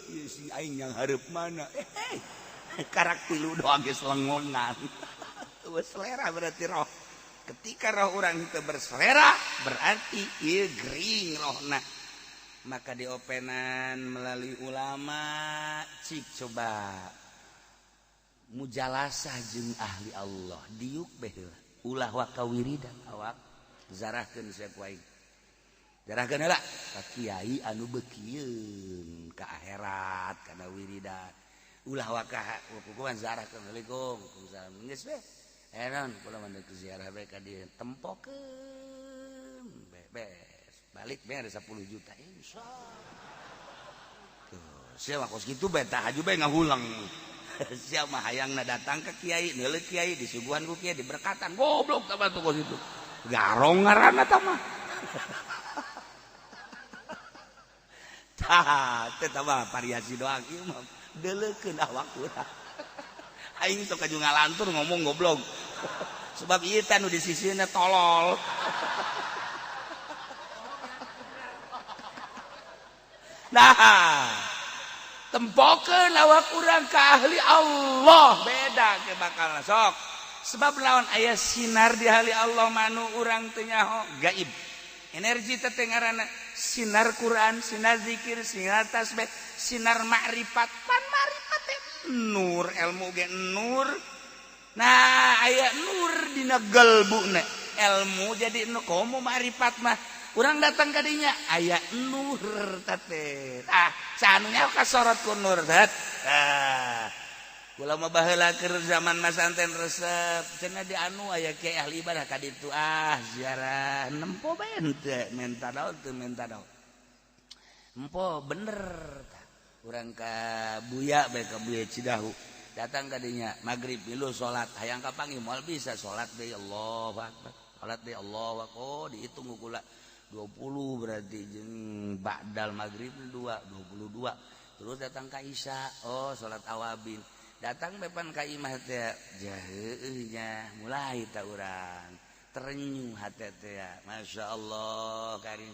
Ieu si aing yang hareup mana? Karak tilu doang geus lengongan. Selera berarti roh. Ketika roh orang itu berselera berarti ieu gering rohna. Maka diopenan melalui ulama cik coba mujalasah jeung ahli Allah diuk bae heula ulah waka wiridan awak zarahkeun sia ku aing zarahkeun heula ka kiai anu beukieun ka akhirat kana wiridan ulah waka hukuman zarahkeun assalamualaikum waalaikumsalam geus we naon kula mah deuk ziarah bae ka dieu tempokeun beres balik bae ada 10 juta insyaallah. Tuh sia mah kos kitu bae tah haju bae ngahulang. Sia mah hayangna datang ka kiai neuleuh kiai disuguhan ku kiai diberkatan goblok tah batu kos kitu garong ngaranna tah mah. Tah teh tah mah variasi doang ieu mah deuleukeun awak urang. Aing sok kaju ngalantur ngomong goblok. Sebab ieu teh nu di sisina tolol. Nah, tempokeun awak urang ka ahli Allah beda ke bakal sok. Sebab lawan aya sinar di ahli Allah manu urang teu nyaho gaib. Energi teh ngaranna sinar Quran, sinar zikir, sinar tasbih, sinar makrifat. Pan makrifat teh nur, ilmu ge nur. Nah, aya nur dina galbuna. Ilmu jadi nu komo makrifat mah. Urang datang ka dinya aya nur teh. Ah, sanunya kasorot ku nur teh. Ah. Kula mah baheula keur zaman masanten resep cenah di anu aya kiai ahli ibadah ka ditu ah ziarah nempo bae henteu menta daun teu menta daun. Empo bener tah. Urang ka Buya bae ka Buya Cidahu. Datang ka dinya magrib milu salat hayang kapanggih moal bisa salat deui Allahu akbar. Salat deui Allahu akbar. Oh dihitung ku kula 20 berarti jeung ba'dal maghrib 2 22 terus datang ka Isya oh salat awabin datang bepan ka imah teh jaheueuh nya mulai ta urang terenyuh hate teh Masya Allah karim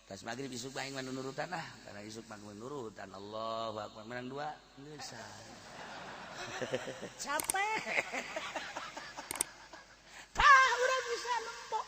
tas maghrib isuk aing mah nurutan ah karena isuk mah nurutan Allahu akbar menang dua geus capek tah urang bisa nempok.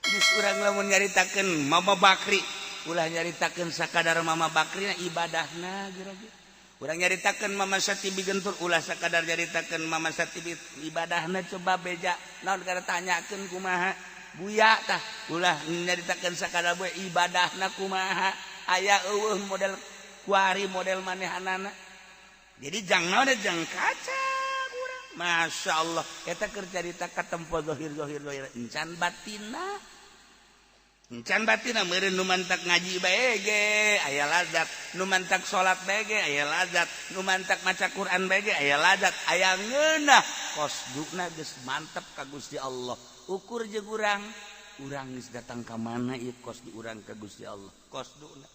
Geus urang lamun nyaritakeun Mama Bakri ulah nyaritakeun sakadar Mama Bakri na ibadahna geura-geura. Urang nyaritakeun Mama Satibi Gentur ulah sakadar nyaritakeun Mama Satibi ibadahna coba beja naon kada tanyakeun kumaha. Buya tah ulah nyaritakeun sakadar buya ibadahna kumaha aya eueuh model kuari model manehanana. Jadi jang naon jang kaca urang. Masya Allah eta keur carita katempo zahir zahir zahir encan batina. Encan batina meureun nu mantak ngaji bae ge aya lazat, nu mantak salat bae ge aya lazat, nu mantak maca Quran bae ge aya lazat, aya ngeunah kosduna geus mantep ka Gusti Allah. Ukur jeung urang, urang geus datang ka mana ieu kosdu urang ka Gusti Allah. Kosduna.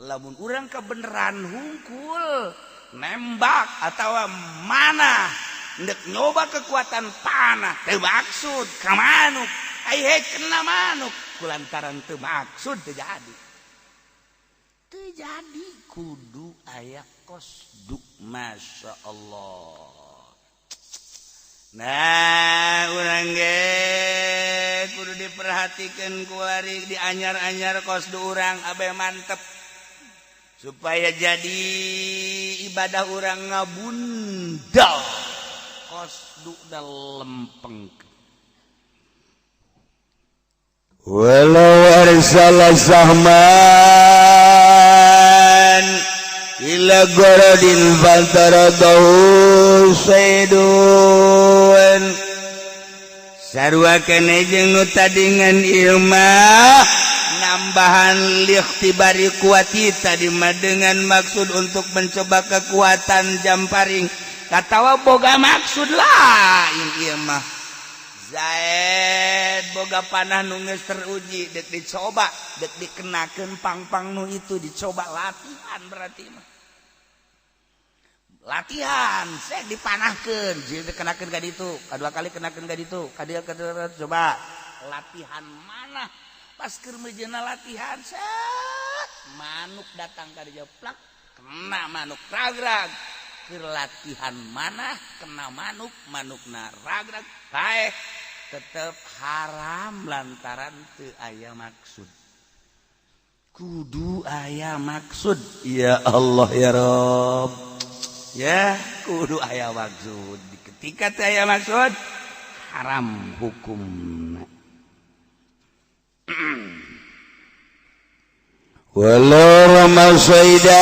Lamun urang kabeneran hungkul nembak atawa mana ndek nyoba kekuatan panah teu maksud ka manuk ai kena manuk kulantaran teu maksud teu jadi teu jadi kudu aya kosdu Masya Allah. Nah urang ge kudu diperhatikan kuari dianyar-anyar kosdu urang abe mantep supaya jadi ibadah urang ngabundal kosdu lempeng. Walau arsala sahman ila gorodin fantaradahu saydun sarua kene jeung nu tadingan ilmah nambahan likhtibari kuati tadi mah dengan maksud untuk mencoba kekuatan jamparing katawa boga maksud lain ieu mah. Zaid boga panah nu geus teruji dek dicoba dek dikenakeun pang-pang nu itu dicoba latihan berarti mah latihan sek dipanahkeun jeung dikenakeun ka ditu kadua kali kenakeun ka ditu ka dieu coba latihan mana pas keur mejeuna latihan set manuk datang ka dieu plak kena manuk ragrag keur latihan manah kena manuk manukna ragrag bae tetep haram lantaran teu aya maksud. Kudu aya maksud. Ya Allah ya Rob. Ya, kudu aya maksud. Ketika teu aya maksud, haram hukumna. Walau rama saidan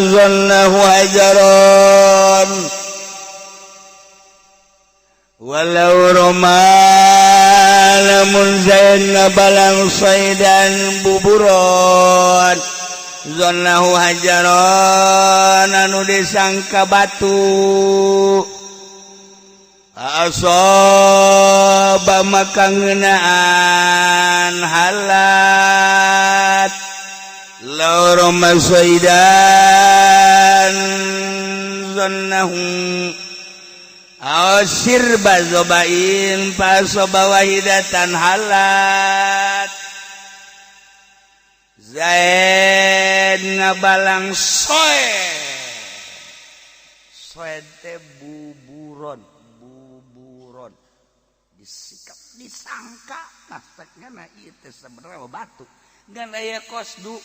zannahu hajaron. Walau rama lamun zain ngabalang saidan buburon zannahu hajaron anu disangka batu asaba maka ngeunaan halat. Law rama saidan zannahu asir bazobain pasoba wahidatan halat. Zaid ngabalang soe soe teh buburon buburon disikap disangka masaknya na ieu teh sebenarnya batu ngan aya kosdu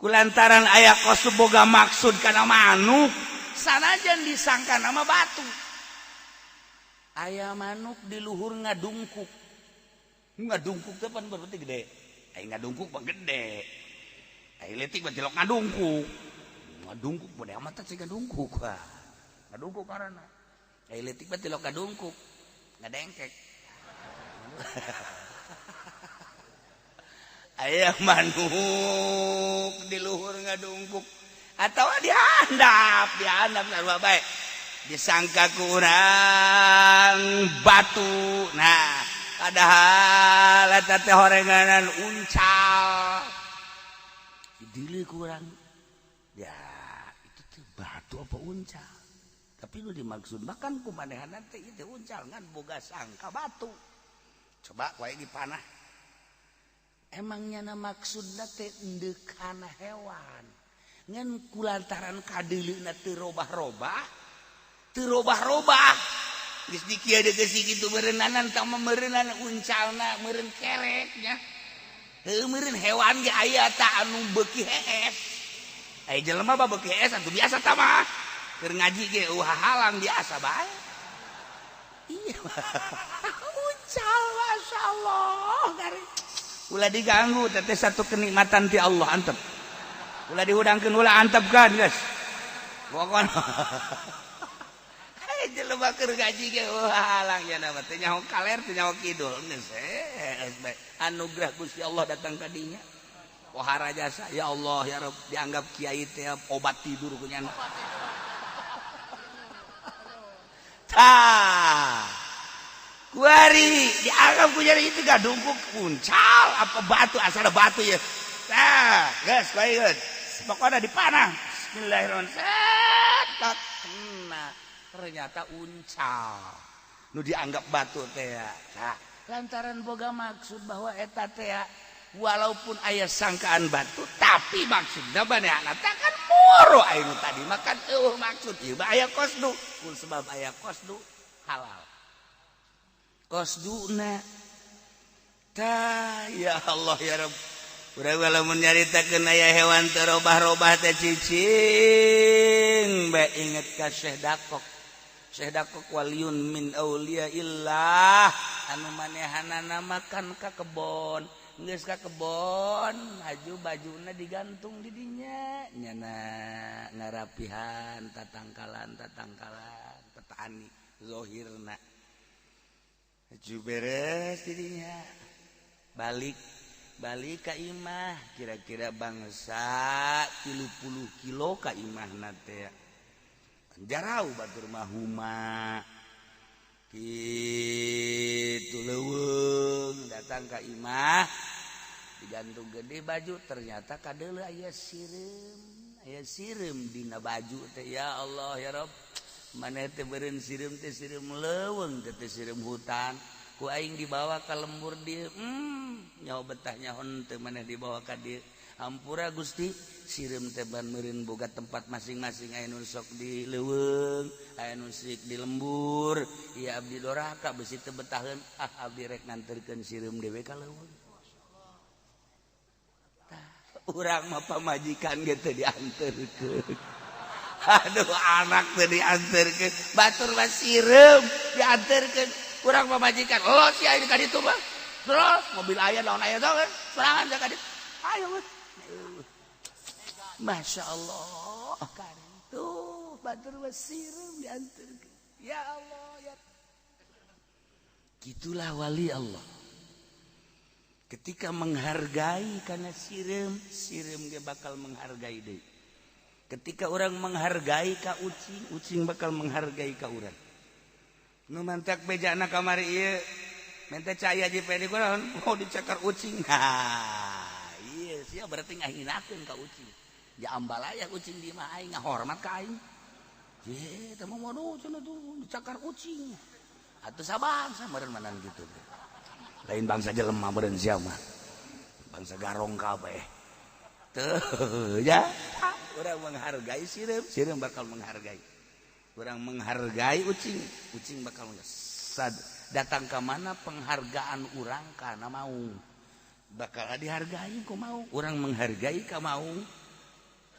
kulantaran aya kosdu boga maksud kana manuk sanajan disangka nama batu. Aya manuk di luhur ngadungkuk ngadungkuk teh pan berarti gede. Aya ngadungkuk mah gede, aya leutik mah tilok ngadungkuk ngadungkuk bodoh amat teh ngadungkuk ah ngadungkuk karena aya leutik mah tilok ngadungkuk ngadengkek. Aya manuk di luhur ngadungkuk atau dihandap dihandap sarua bae disangka kurang batu. Nah padahal eta teh horenganan uncal dili kurang ya itu teh batu apa uncal, tapi nu dimaksud bahkan kumanehanna teh itu uncal ngan boga sangka batu. Coba wae dipanah emangnya na maksudna teh endeukana hewan ngan kulantaran kadeuleuna teu robah-robah teu robah-robah geus dikieu deui geus kitu meureunnanan tah meureunnan uncalna meureun kerek nya heuh meureun hewan ge aya tah anu beuki hees. Aya jelema mah beuki hees atuh biasa tah mah keur ngaji ge eueuh hahalang biasa bae. Iya uncal masyaallah garing ulah diganggu teh satu kenikmatan ti Allah antep. Ulah dihudangkeun ulah antep kan geus. Pokona hei jelema keur gaji ge halang nya mah teu nyaho kaler teu nyaho kidul geus bae. Anugerah Gusti Allah datang ka dinya. Pohara jasa ya Allah ya Rabb dianggap kiai teh obat tidur ku nyana. Tah kuari dianggap ku nyana itu gadungkuk uncal apa batu asal batu ya. Tah geus bae geus. Pokoknya dipanah. Bismillahirrahmanirrahim. Tak kena. Ternyata uncal. Nu dianggap batu teh. Nah, lantaran boga maksud bahwa eta teh walaupun aya sangkaan batu tapi maksudna manehna teh kan moro aya nu tadi makan eueuh maksud ieu mah aya kosdu. Ku sebab aya kosdu halal. Kosduna. Tah ya Allah ya Rabb. Urang lamun nyaritakeun aya hewan teu robah-robah teh cicing bae inget ka Syekh Dakok. Syekh Dakok waliyun min auliyaillah anu manehanana makan ka kebon. Geus ka kebon haju bajuna digantung di dinya nyana ngarapihan tatangkalan tatangkalan petani zahirna. Haju beres di dinya balik balik ka imah kira-kira bangsa 30 kilo ka imah teh jarau batur mah huma kitu leuweung datang ka imah digantung gede baju ternyata kadeuleu aya sireum dina baju teh ya Allah ya Rabb maneh teh beureun sireum teh sireum leuweung teh sireum hutan ku aing dibawa ka lembur dieu nyaho betah nyaho teu maneh dibawa ka dieu hampura Gusti sireum teh ban meureun boga tempat masing-masing aya nu sok di leuweung aya nu sok di lembur ieu abdi doraka besi teu betaheun ah abdi rek nganterkeun sireum dewe ka leuweung. Urang mah pamajikan ge teu dianterkeun. Aduh, anak teu dianterkeun, batur mah sireum dianterkeun. Urang pamajikan, "Los ya ini ka ditu mah." Terus mobil aya, naon aya teh, sorangan ka ditu. Ayo geus. Masya Allah, tuh batur mah sireum dianterkeun. Ya Allah, ya. Gitulah wali Allah. Ketika menghargai karena sireum, sireum dia bakal menghargai deh. Ketika orang menghargai ka ucing, ucing bakal menghargai ka urang. Nu mantak bejana kamari ieu minta caya JPD kurang mau dicakar ucing. Nah, iya sia berarti ngahinakeun ka ucing. Ya ambalaya ucing di mah aing ngahormat ka aing. Ye, teh mah waduh cenah tuh dicakar ucing. Atuh sabangsa meureun manan gitu. Lain bangsa jelema meureun sia mah. Bangsa garong kabeh. Tuh ya. Urang menghargai sireum, sireum bakal menghargai. Urang menghargai ucing, ucing bakal sad. Datang ke mana penghargaan urang karena mau bakal dihargai ku mau. Urang menghargai ka mau.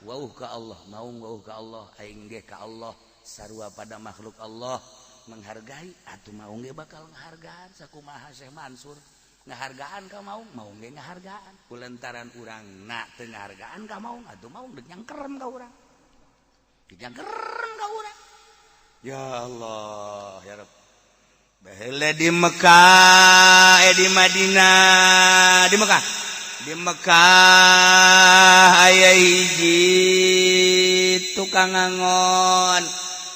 Wauh ka Allah, mau wauh ka Allah, aing ge ka Allah, sarua pada makhluk Allah menghargai atuh mau ge bakal menghargaan. Sakumaha Syekh Mansur ngahargaan ka mau, mau ge ngahargaan. Kulantaran urang na teu ngahargaan ka mau, atuh mau deuk nyangkerem ka urang. Nyangkerem ka urang. Ya Allah, ya Rabb. Baheula di Mekah, eh di Madinah, di Mekah. Di Mekah aya hiji tukang ngangon.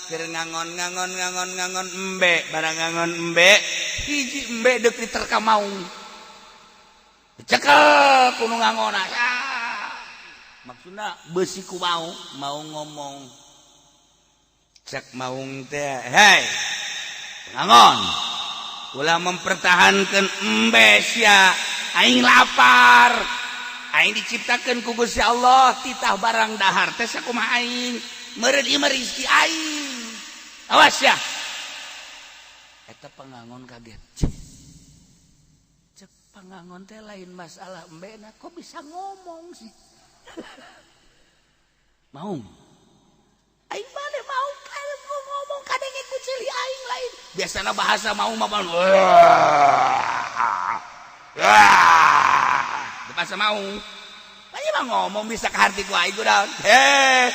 Keur ngangon ngangon ngangon ngangon embe, barang ngangon embe, hiji embe deuk diterka maung. Dicekel ku nu ngangonna. Ah. Maksudna beusi ku maung, mau ngomong. Cek maung teh, "Hei, ngangon, ulah mempertahankan embe sia, aing lapar. Aing diciptakan ku Gusti Allah, titah barang dahar teh sakumaha aing, meureun ieu mah rezeki aing. Awas ya." Eta pangangon kaget. Cek pangangon teh, lain masalah embena, kok bisa ngomong sih? Maung. Aing mana mau kalau ngomong kadenge ku ceuli aing lain. Biasana bahasa mau mah wah. Bahasa mau. Aing mah ngomong bisa kaharti ku aing daun. Heh,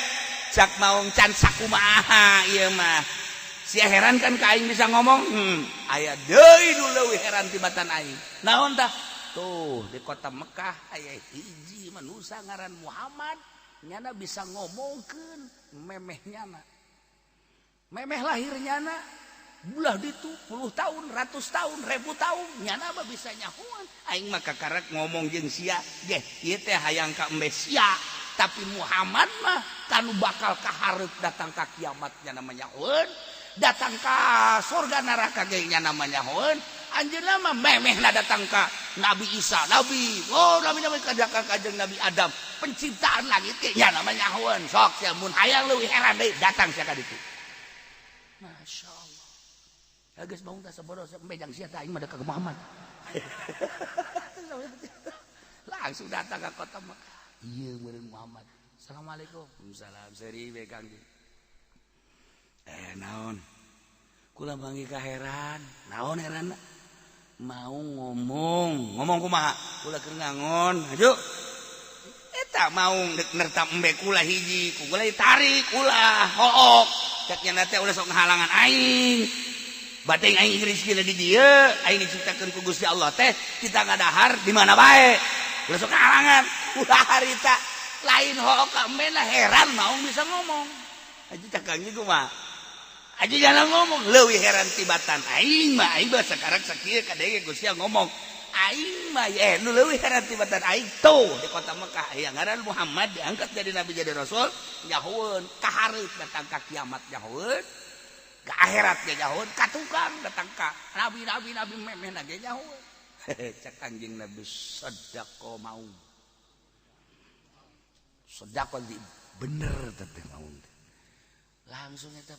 cak maung can sakumaha ieu mah. Sia heran kan ka aing bisa ngomong? Aya deui nu leuwih heran tibatan aing. Naon tah? Tuh di kota Mekah aya hiji manusia ngaran Muhammad, nyana bisa ngomongkeun memeh nyana. Memeh lahir nyana belah ditu puluh tahun, ratus tahun, ribu tahun, nyana mah bisa nyahuan. Aing mah kakarek ngomong jeung sia geh, ieu teh hayang ka embe sia. Tapi Muhammad mah kanu bakal kahareup datang ka kiamat nya namanya nyahueun, datang ka surga neraka ge nya namanya nyahueun. Anjeunna mah memehna datang ka Nabi Isa, Nabi, oh Nabi Nabi ka kanjeng Nabi Adam, penciptaan langit ge nya namanya nyahueun. Sok sia mun hayang leuwih heran deui, datang sia ka ditu. Masya Allah. Ya geus maung tah sabodo embe jang sia teh, aing mah ka Muhammad. Langsung datang ke kota Mekah. Iya meureun Muhammad. Assalamualaikum. Salam seri we Kang. Eh, naon? Kula manggih kaheran. Naon heran? Mau ngomong, ngomong kumaha? Kula keur ngangon, aju. Eta maung deuk nertam embe kula hiji, ku kula ditarik ulah hook. Cek nya teh ulah sok ngahalangan aing. Bating aing rezeki di dieu, aing diciptakeun ku Gusti Allah teh, kita ngadahar di mana bae. Ulah sok ngahalangan. Ulah harita lain hook ka embe, heran maung bisa ngomong. Aja cak Kang kumaha? Aja jangan ngomong leuwih heran tibatan aing mah, aing mah sekarang sakieu kadenge Gusti ngomong. Aing mah eh nu leuwih heran tibatan aing tuh di kota Mekah aya ngaran Muhammad diangkat jadi nabi, jadi rasul, nyahueun kahareup datang ka kiamat nyahueun, ka akhirat ge nyahueun, ka tukang datang ka nabi nabi nabi memehna ge nyahueun. Cak Kanjeng Nabi, "Sadaqa mau, sadaqa di bener teh mau." Langsung eta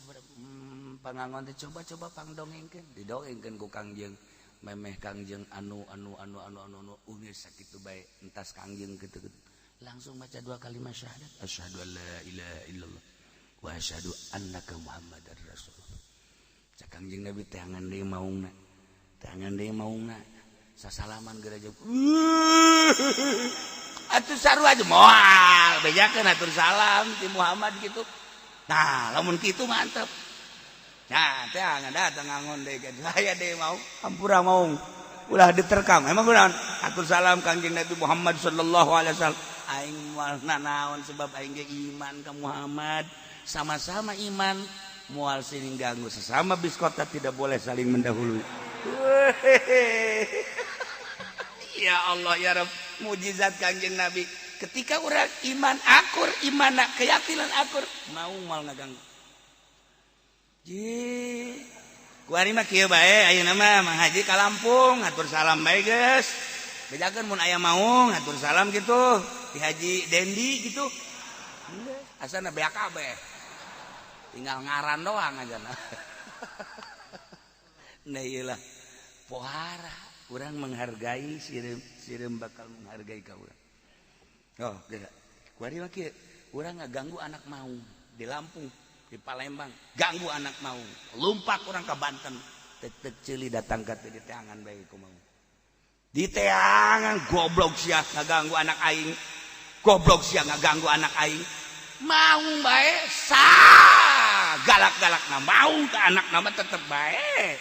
pangangon teh coba-coba pangdongengkeun, didongengkeun ku Kangjeng. Memeh Kangjeng anu anu anu anu anu anu ungeus sakitu bae entas Kangjeng kitu. Langsung baca dua kalimat syahadat, "Asyhadu an la ilaha illallah wa asyhadu annaka Muhammadar Rasulullah." Cak Kangjeng Nabi, "Teangan deui maungna, teangan deui maungna." Sasalaman geura, atuh sarua aja moal bejakeun atur salam ti Muhammad gitu. Nah, lamun kitu mantep. Nah, teangan datang ngangon deui ka saya deui mau hampura maung, ulah diterkam. Emang kunaon? Atur salam Kangjeng Nabi Muhammad sallallahu alaihi wasallam. Aing moal nanaon, sebab aing ge iman ka Muhammad. Sama-sama iman, moal siling ganggu. Sesama biskota tidak boleh saling mendahului. Ya Allah, ya Rabb, mujizat Kangjeng Nabi. Ketika orang iman akur, iman keyakinan akur, mau moal ngaganggu. Ji, kuari mah kieu bae, ayeuna mah Mang Haji ka Lampung atur salam bae geus. Bejakeun mun aya maung atur salam gitu di Haji Dendi gitu. Asana beak kabeh. Tinggal ngaran doang aja. Nah, iyalah pohara urang menghargai sireum, sireum bakal menghargai ka urang. Oh, geus. Kuari mah kieu, urang ngaganggu anak maung di Lampung, di Palembang, ganggu anak maung, lumpak urang ke Banten, tek ceuli datang ka di teangan bae ku maung. Di teangan, "Goblok sia ngaganggu anak aing, goblok sia ngaganggu anak aing." Maung bae sa galak-galak na maung ke anak nama tetep bae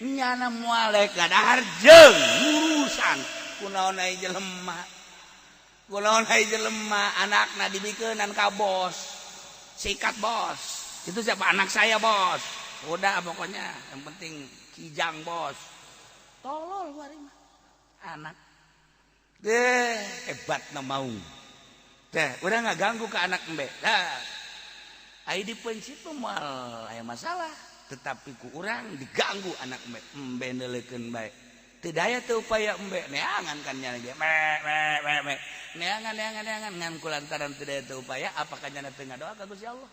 nyana moal gadahar jeung urusan. Kunaon ai jelema, kunaon ai jelema anakna dibikeunan ka bos, "Sikat, bos, itu siapa?" "Anak saya, bos." "Udah, pokoknya yang penting kijang bos." Tolol wari mah anak deh, hebat na maung deh. Udah nggak ganggu ke anak embe. Nah, ai di prinsip moal aya masalah, tetapi ku urang diganggu anak embe, embe neuleukeun bae. Teu daya teu upaya, embe neangan kan nya ge me me me me neangan neangan neangan. Ngan kulantaran teu daya teu upaya, apakah nyana teu ngadoa ka Gusti Allah,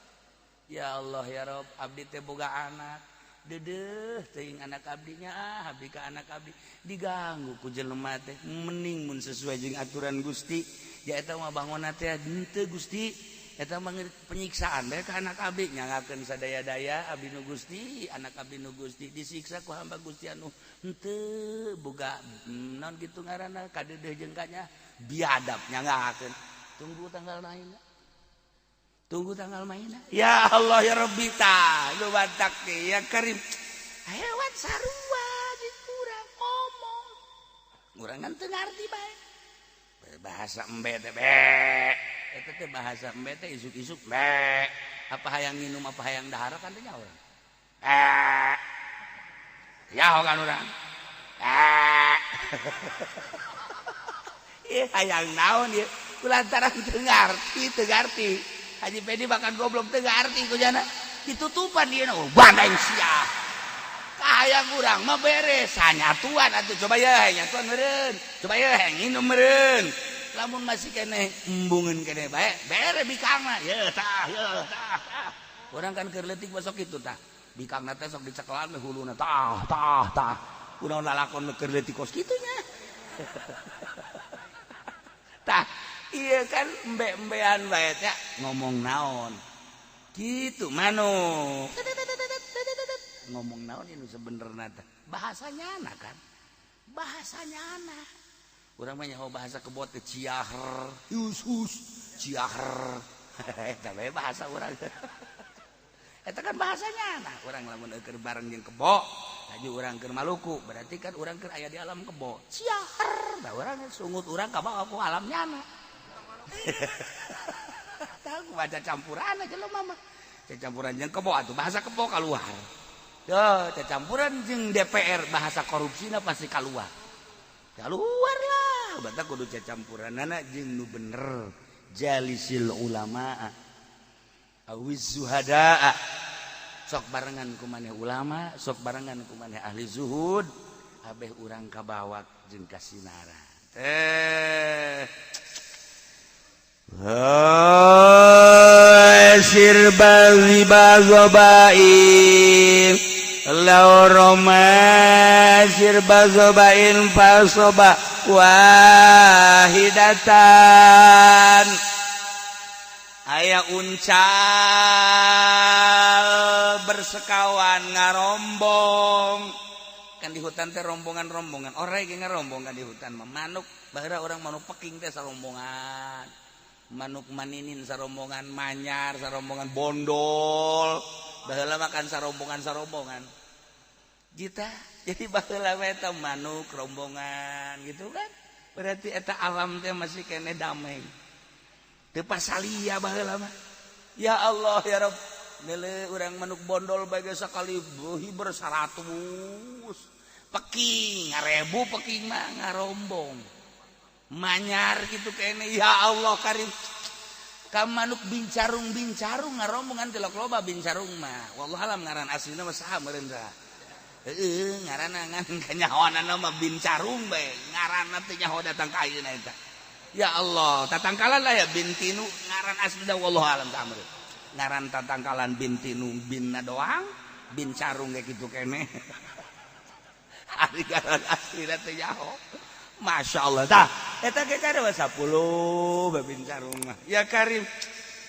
"Ya Allah, ya Rob, abdi teh boga anak, dedeh teuing anak abdinya, ah, abdi ka anak abdi diganggu ku jelema teh." Mending mun sesuai jeung aturan Gusti ya, eta mah bangunna teh henteu Gusti, eta mah penyiksaan bae ka anak abdi. Nyangakeun sadaya-daya abdi nu Gusti, anak abdi nu Gusti disiksa ku hamba Gusti anu henteu boga naon kitu ngaranna, kadeudeeh jeung kanya biadab. Nyangakeun, tunggu tanggal mainna, tunggu tanggal mainna. Ya Allah, ya Rabbi, ta lu batak ya Karim, hewan sarua jeung urang ngomong, urang kan teu ngarti bae bahasa embe teh, be eta teh bahasa embe teh isuk-isuk be apa hayang minum, apa hayang dahar kan teh nyaho urang, eh nyaho kan urang, eh ieu hayang naon ieu. Kulantaran teu ngarti, teu ngarti. Haji Pedi bahkan goblok teu ngarti ku jana ditutupan dia, oh bandeng sia hayang urang mah beres sanyatuan atuh. Coba ya nyatuan meureun, coba ya nginum meureun. Lamun masih keneh embungeun keneh bae, bere bikangna ye tah, ye tah, tah. Urang kan keur leutik besok itu tah bikangna teh sok dicekelan we huluna, tah tah tah. Kunaon lalakon keur leutik kos kitu nya? Tah iya kan, embe-embean bae teh ngomong naon gitu, manuk ngomong naon ini sebenarnya teh bahasanya anak kan, bahasanya anak. Urang mah nyaho bahasa kebot teh ciaher hus hus ciaher, eta bae bahasa urang. Eta kan bahasanya anak urang. Lamun keur bareng jeung kebo, laju urang keur Maluku, berarti kan urang keur aya di alam kebo, ciaher. Da urang sungut urang ka bawa ku alam nyana. Tahu baca campuran aja lo mama, campuran jeung kebo atuh bahasa kebo keluar. Tuh, campuran jeung DPR bahasa korupsina pasti keluar, keluar lah. Batak kudu campuran anak jeung nu bener. Jalisil ulama awiz zuhadaa, sok barengan ku maneh ulama, sok barengan ku maneh ahli zuhud, abeh urang kabawak jeung kasinara teh. Sirba bazobain law roma sirba zobain fasoba. Wahidatan aya uncal bersekawan ngarombong kan di hutan teh rombongan-rombongan orang ge ngarombong kan di hutan mah manuk baheula urang manuk peking teh sarombongan, manuk maninin sarombongan, manyar sarombongan, bondol baheula makan sarombongan-sarombongan kita. Jadi baheula eta manuk rombongan gitu kan, berarti eta alam teh masih kene damai. Teu pasalia baheula mah. Ya Allah ya Rabb, nele urang manuk bondol bae sakali hiber 100 peking ngarebu, peking mah ngarombong, manyar gitu kene. Ya Allah karim, ka manuk bincarung, bincarung ngarombongan tilok loba bincarung mah. Wallahu alam ngaran aslina mah saha meureun tah. Heeh, ngaranna ngan kanyahoanana mah bincarung bae ngaranna teh, nyaho datang ka ayeuna eta. Ya Allah, tatangkalan lah ya bintinu ngaran asli dah, wallahu alam tah meureun ngaran tatangkalan bintinu, binna doang bincarung kayak gitu kene. Ari ngaran asli teh nyaho. Masya Allah tah eta ge kada 10 bincarung mah. Ya karim,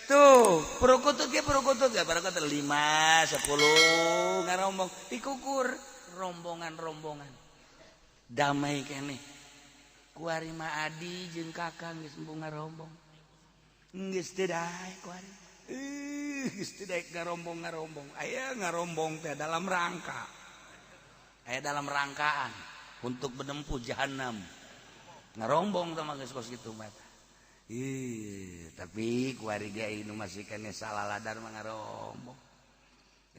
tuh perukutut ge, perukutut ya, perukutut 5 10 ngarombong dikukur rombongan-rombongan damai kene. Kuari mah adi jeung kakang geus embung ngarombong, geus teu daek kuari. Ih, geus teu daek ngarombong-ngarombong. Aya ngarombong teh dalam rangka, aya dalam rangkaan untuk menempuh jahanam ngarombong teh mah geus kos kitu mah. Ih, tapi kuari ge nu masih kene salah ladar mah ngarombong.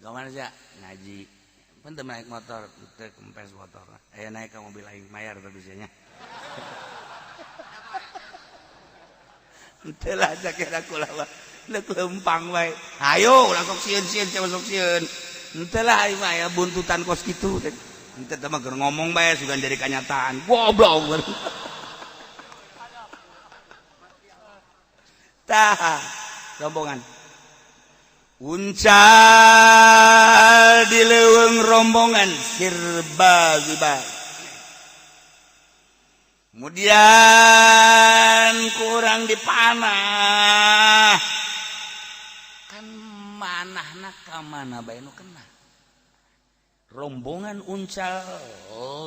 Ka mana sih ngaji pun teu naik motor, teu kempes motor. Aya naik ka mobil aing mayar tapi nya. Henteu lah sakira kula mah. Leuk lempang wae. Hayo ulah sok sieun-sieun, sia sok sieun. Henteu lah aing mah aya buntutan kos kitu. Henteu teh mah keur ngomong bae sugan jadi kanyataan. Goblok. Tah, rombongan. Uncal di leuweung rombongan sirba ziba. Kemudian kurang dipanah. Kan manahna ka mana bae nu kena. Rombongan uncal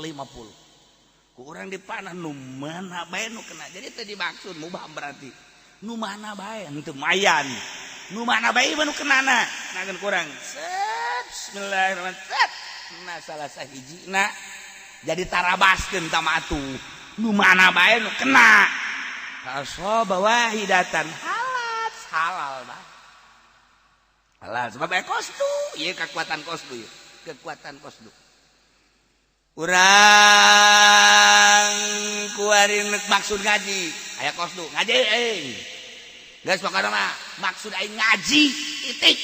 50. Kurang dipanah nu mana bae nu kena. Jadi teu dimaksud mubah berarti. Nu mana bae henteu mayan. Nu mana bae nu kenana. Nagan kurang. Set, bismillahirrahmanirrahim. Set. Nah salah sahijina jadi tarabaskeun tamatu. Nu mana bae nu kena. Asaba wahidatan halal, halal bae. Halal sebab aya kosdu, ieu kekuatan kosdu ieu. Kekuatan kosdu. Urang kuari maksud ngaji, aya kosdu ngaji euy. Geus pokona mah maksud aing ngaji titik.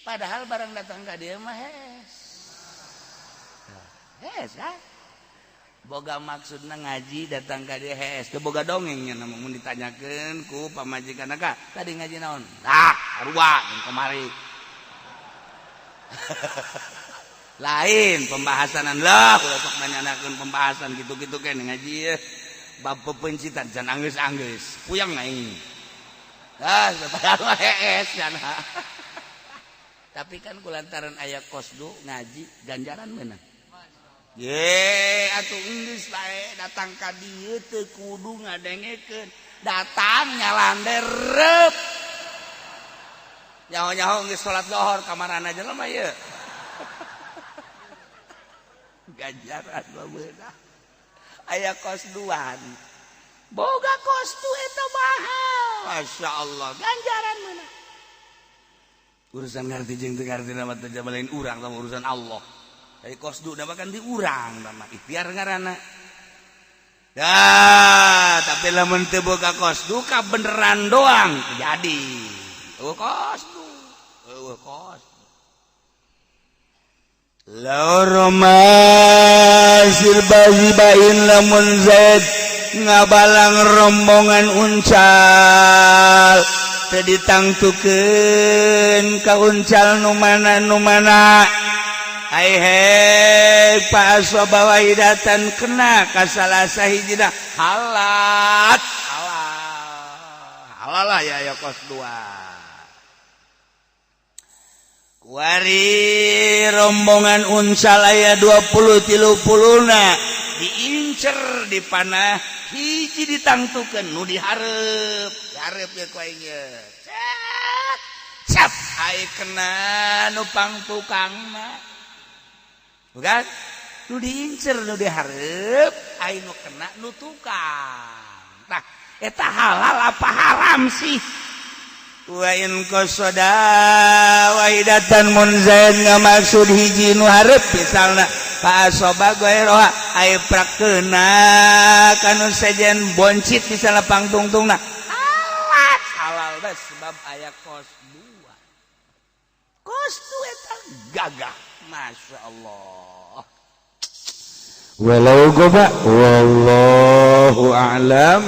Padahal barang datang ka dieu mah hes. Hes kan? Boga maksudna ngaji datang ka dieu hes, teu boga dongengnya mun ditanyakeun ku pamajikanna ka, tadi ngaji naon? Tah, sarua jeung kamari. Lain pembahasanan lah, ulah sok nanyanakeun pembahasan gitu-gitu kan ngaji ye. Bab pepencitan can anggeus-anggeus, puyeng aing. Ah, padahal mah hees cenah. Tapi kan kulantaran aya kosdu ngaji ganjaran meunang. Ye, atuh geus bae datang ka dieu teu kudu ngadengekeun. Datang nyalander reup. Nyaho-nyaho geus salat lohor kamarana jelema ieu. Ganjaran mah beunang. Aya kosduan. Boga kosdu eta mahal. Masya Allah, ganjaran meunang. Urusan ngarti jeung teu ngarti mah teu lain urang sama urusan Allah. Dari kosdu da kan di urang mah ikhtiar ngaranna. Dah, tapi lamun teu boga kosdu ka beneran doang jadi. Eueuh kosdu. Eueuh kosdu. Lauroma sirbazibain lamun Zaid ngabalang rombongan uncal teu ditangtukeun ka uncal nu mana nu mana. Ai he Fa ashoba wahidatan, kena ka salah sahijina, halat, halal, halal lah ya. Ya, kos dua. Kuari rombongan uncal aya 20 30na, diincer, dipanah hiji, ditangtukeun nu dihareup, dihareup ya ku aing ye. Cap ai kena nu pangtukangna, bukan nu diincer, nu dihareup, ai nu kena nu tukang. Tah, eta halal apa haram sih? Wa in qasada wahidatan, mun Zaid ngamaksud hiji nu hareup misalna, fa asoba ghairaha, ai prakena kanu sejen boncit misalna, pangtungtungna, halal, halal bae, sebab aya kos dua. Kos dua eta gagah, Masya Allah. Walau goba, wallahu a'lam.